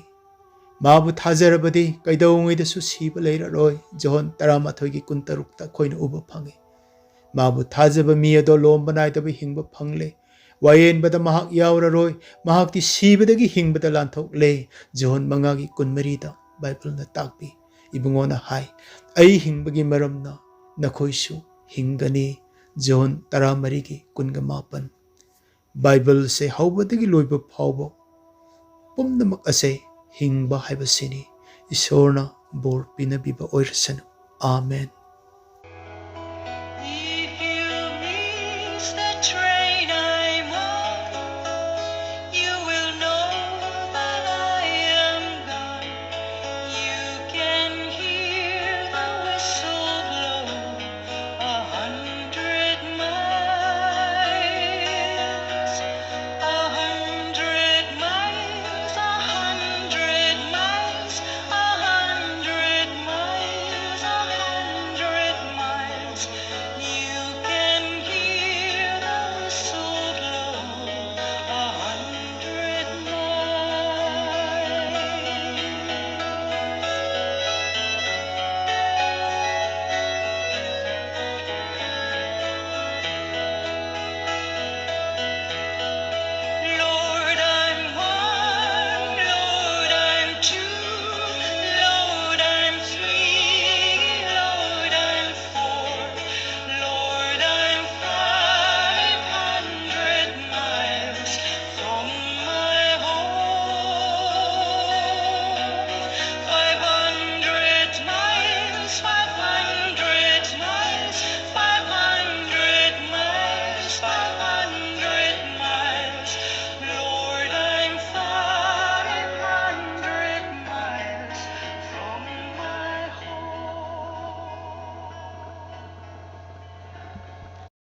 ꯃꯥꯕꯨ ꯊꯥꯖꯔꯕꯗꯤ ꯀꯩꯗꯧꯉꯩꯗꯁꯨ ꯁꯤꯕ ꯂꯩꯔꯔꯣꯏ꯫ ꯖꯣꯍꯣꯟ ꯇꯔꯥꯃꯥꯊꯣꯏꯒꯤ ꯀꯨꯟꯇꯔꯨꯛꯇ ꯑꯩꯈꯣꯏꯅ ꯎꯕ ꯐꯪꯉꯤ꯫ ꯃꯥꯕꯨ ꯊꯥꯖꯕ ꯃꯤ ꯑꯗꯣ ꯂꯣꯝꯕ ꯅꯥꯏꯗꯕ ꯍꯤꯡꯕ ꯐꯪꯂꯦ꯫ ꯋꯥꯌꯦꯟꯕꯗ ꯃꯍꯥꯛ ꯌꯥꯎꯔꯔꯣꯏ꯫ ꯃꯍꯥꯛꯇꯤ ꯁꯤꯕꯗꯒꯤ ꯍꯤꯡꯕꯗ ꯂꯥꯟꯊꯣꯛꯂꯦ꯫ ꯖꯣꯍꯣꯟ ꯃꯉꯥꯒꯤ ꯀꯨꯟꯃꯔꯤꯗ ꯕꯥꯏꯕꯜꯅ ꯇꯥꯛꯄꯤ꯫ ꯏꯕꯨꯡꯉꯣꯅ ꯍꯥꯏ, "ꯑꯩ ꯍꯤꯡꯕꯒꯤ ꯃꯔꯝꯅ ꯅꯈꯣꯏꯁꯨ ꯍꯤꯡꯒꯅꯤ"꯫ ꯖꯣꯟ ꯇꯔꯥꯃꯔꯤꯒꯤ ꯀꯨꯟꯒ ꯃꯥꯄꯟ꯫ ꯕꯥꯏꯕꯜꯁꯦ ꯍꯧꯕꯗꯒꯤ ꯂꯣꯏꯕ ꯐꯥꯎꯕ ꯄꯨꯝꯅꯃꯛ ꯑꯁꯦ ꯍꯤꯡꯕ ꯍꯥꯏꯕꯁꯤꯅꯤ꯫ ꯏꯁꯣꯔꯅ ꯕꯣꯔ ꯄꯤꯅꯕꯤꯕ ꯑꯣꯏꯔꯁꯅꯨ꯫ ꯑꯥꯃꯦꯟ꯫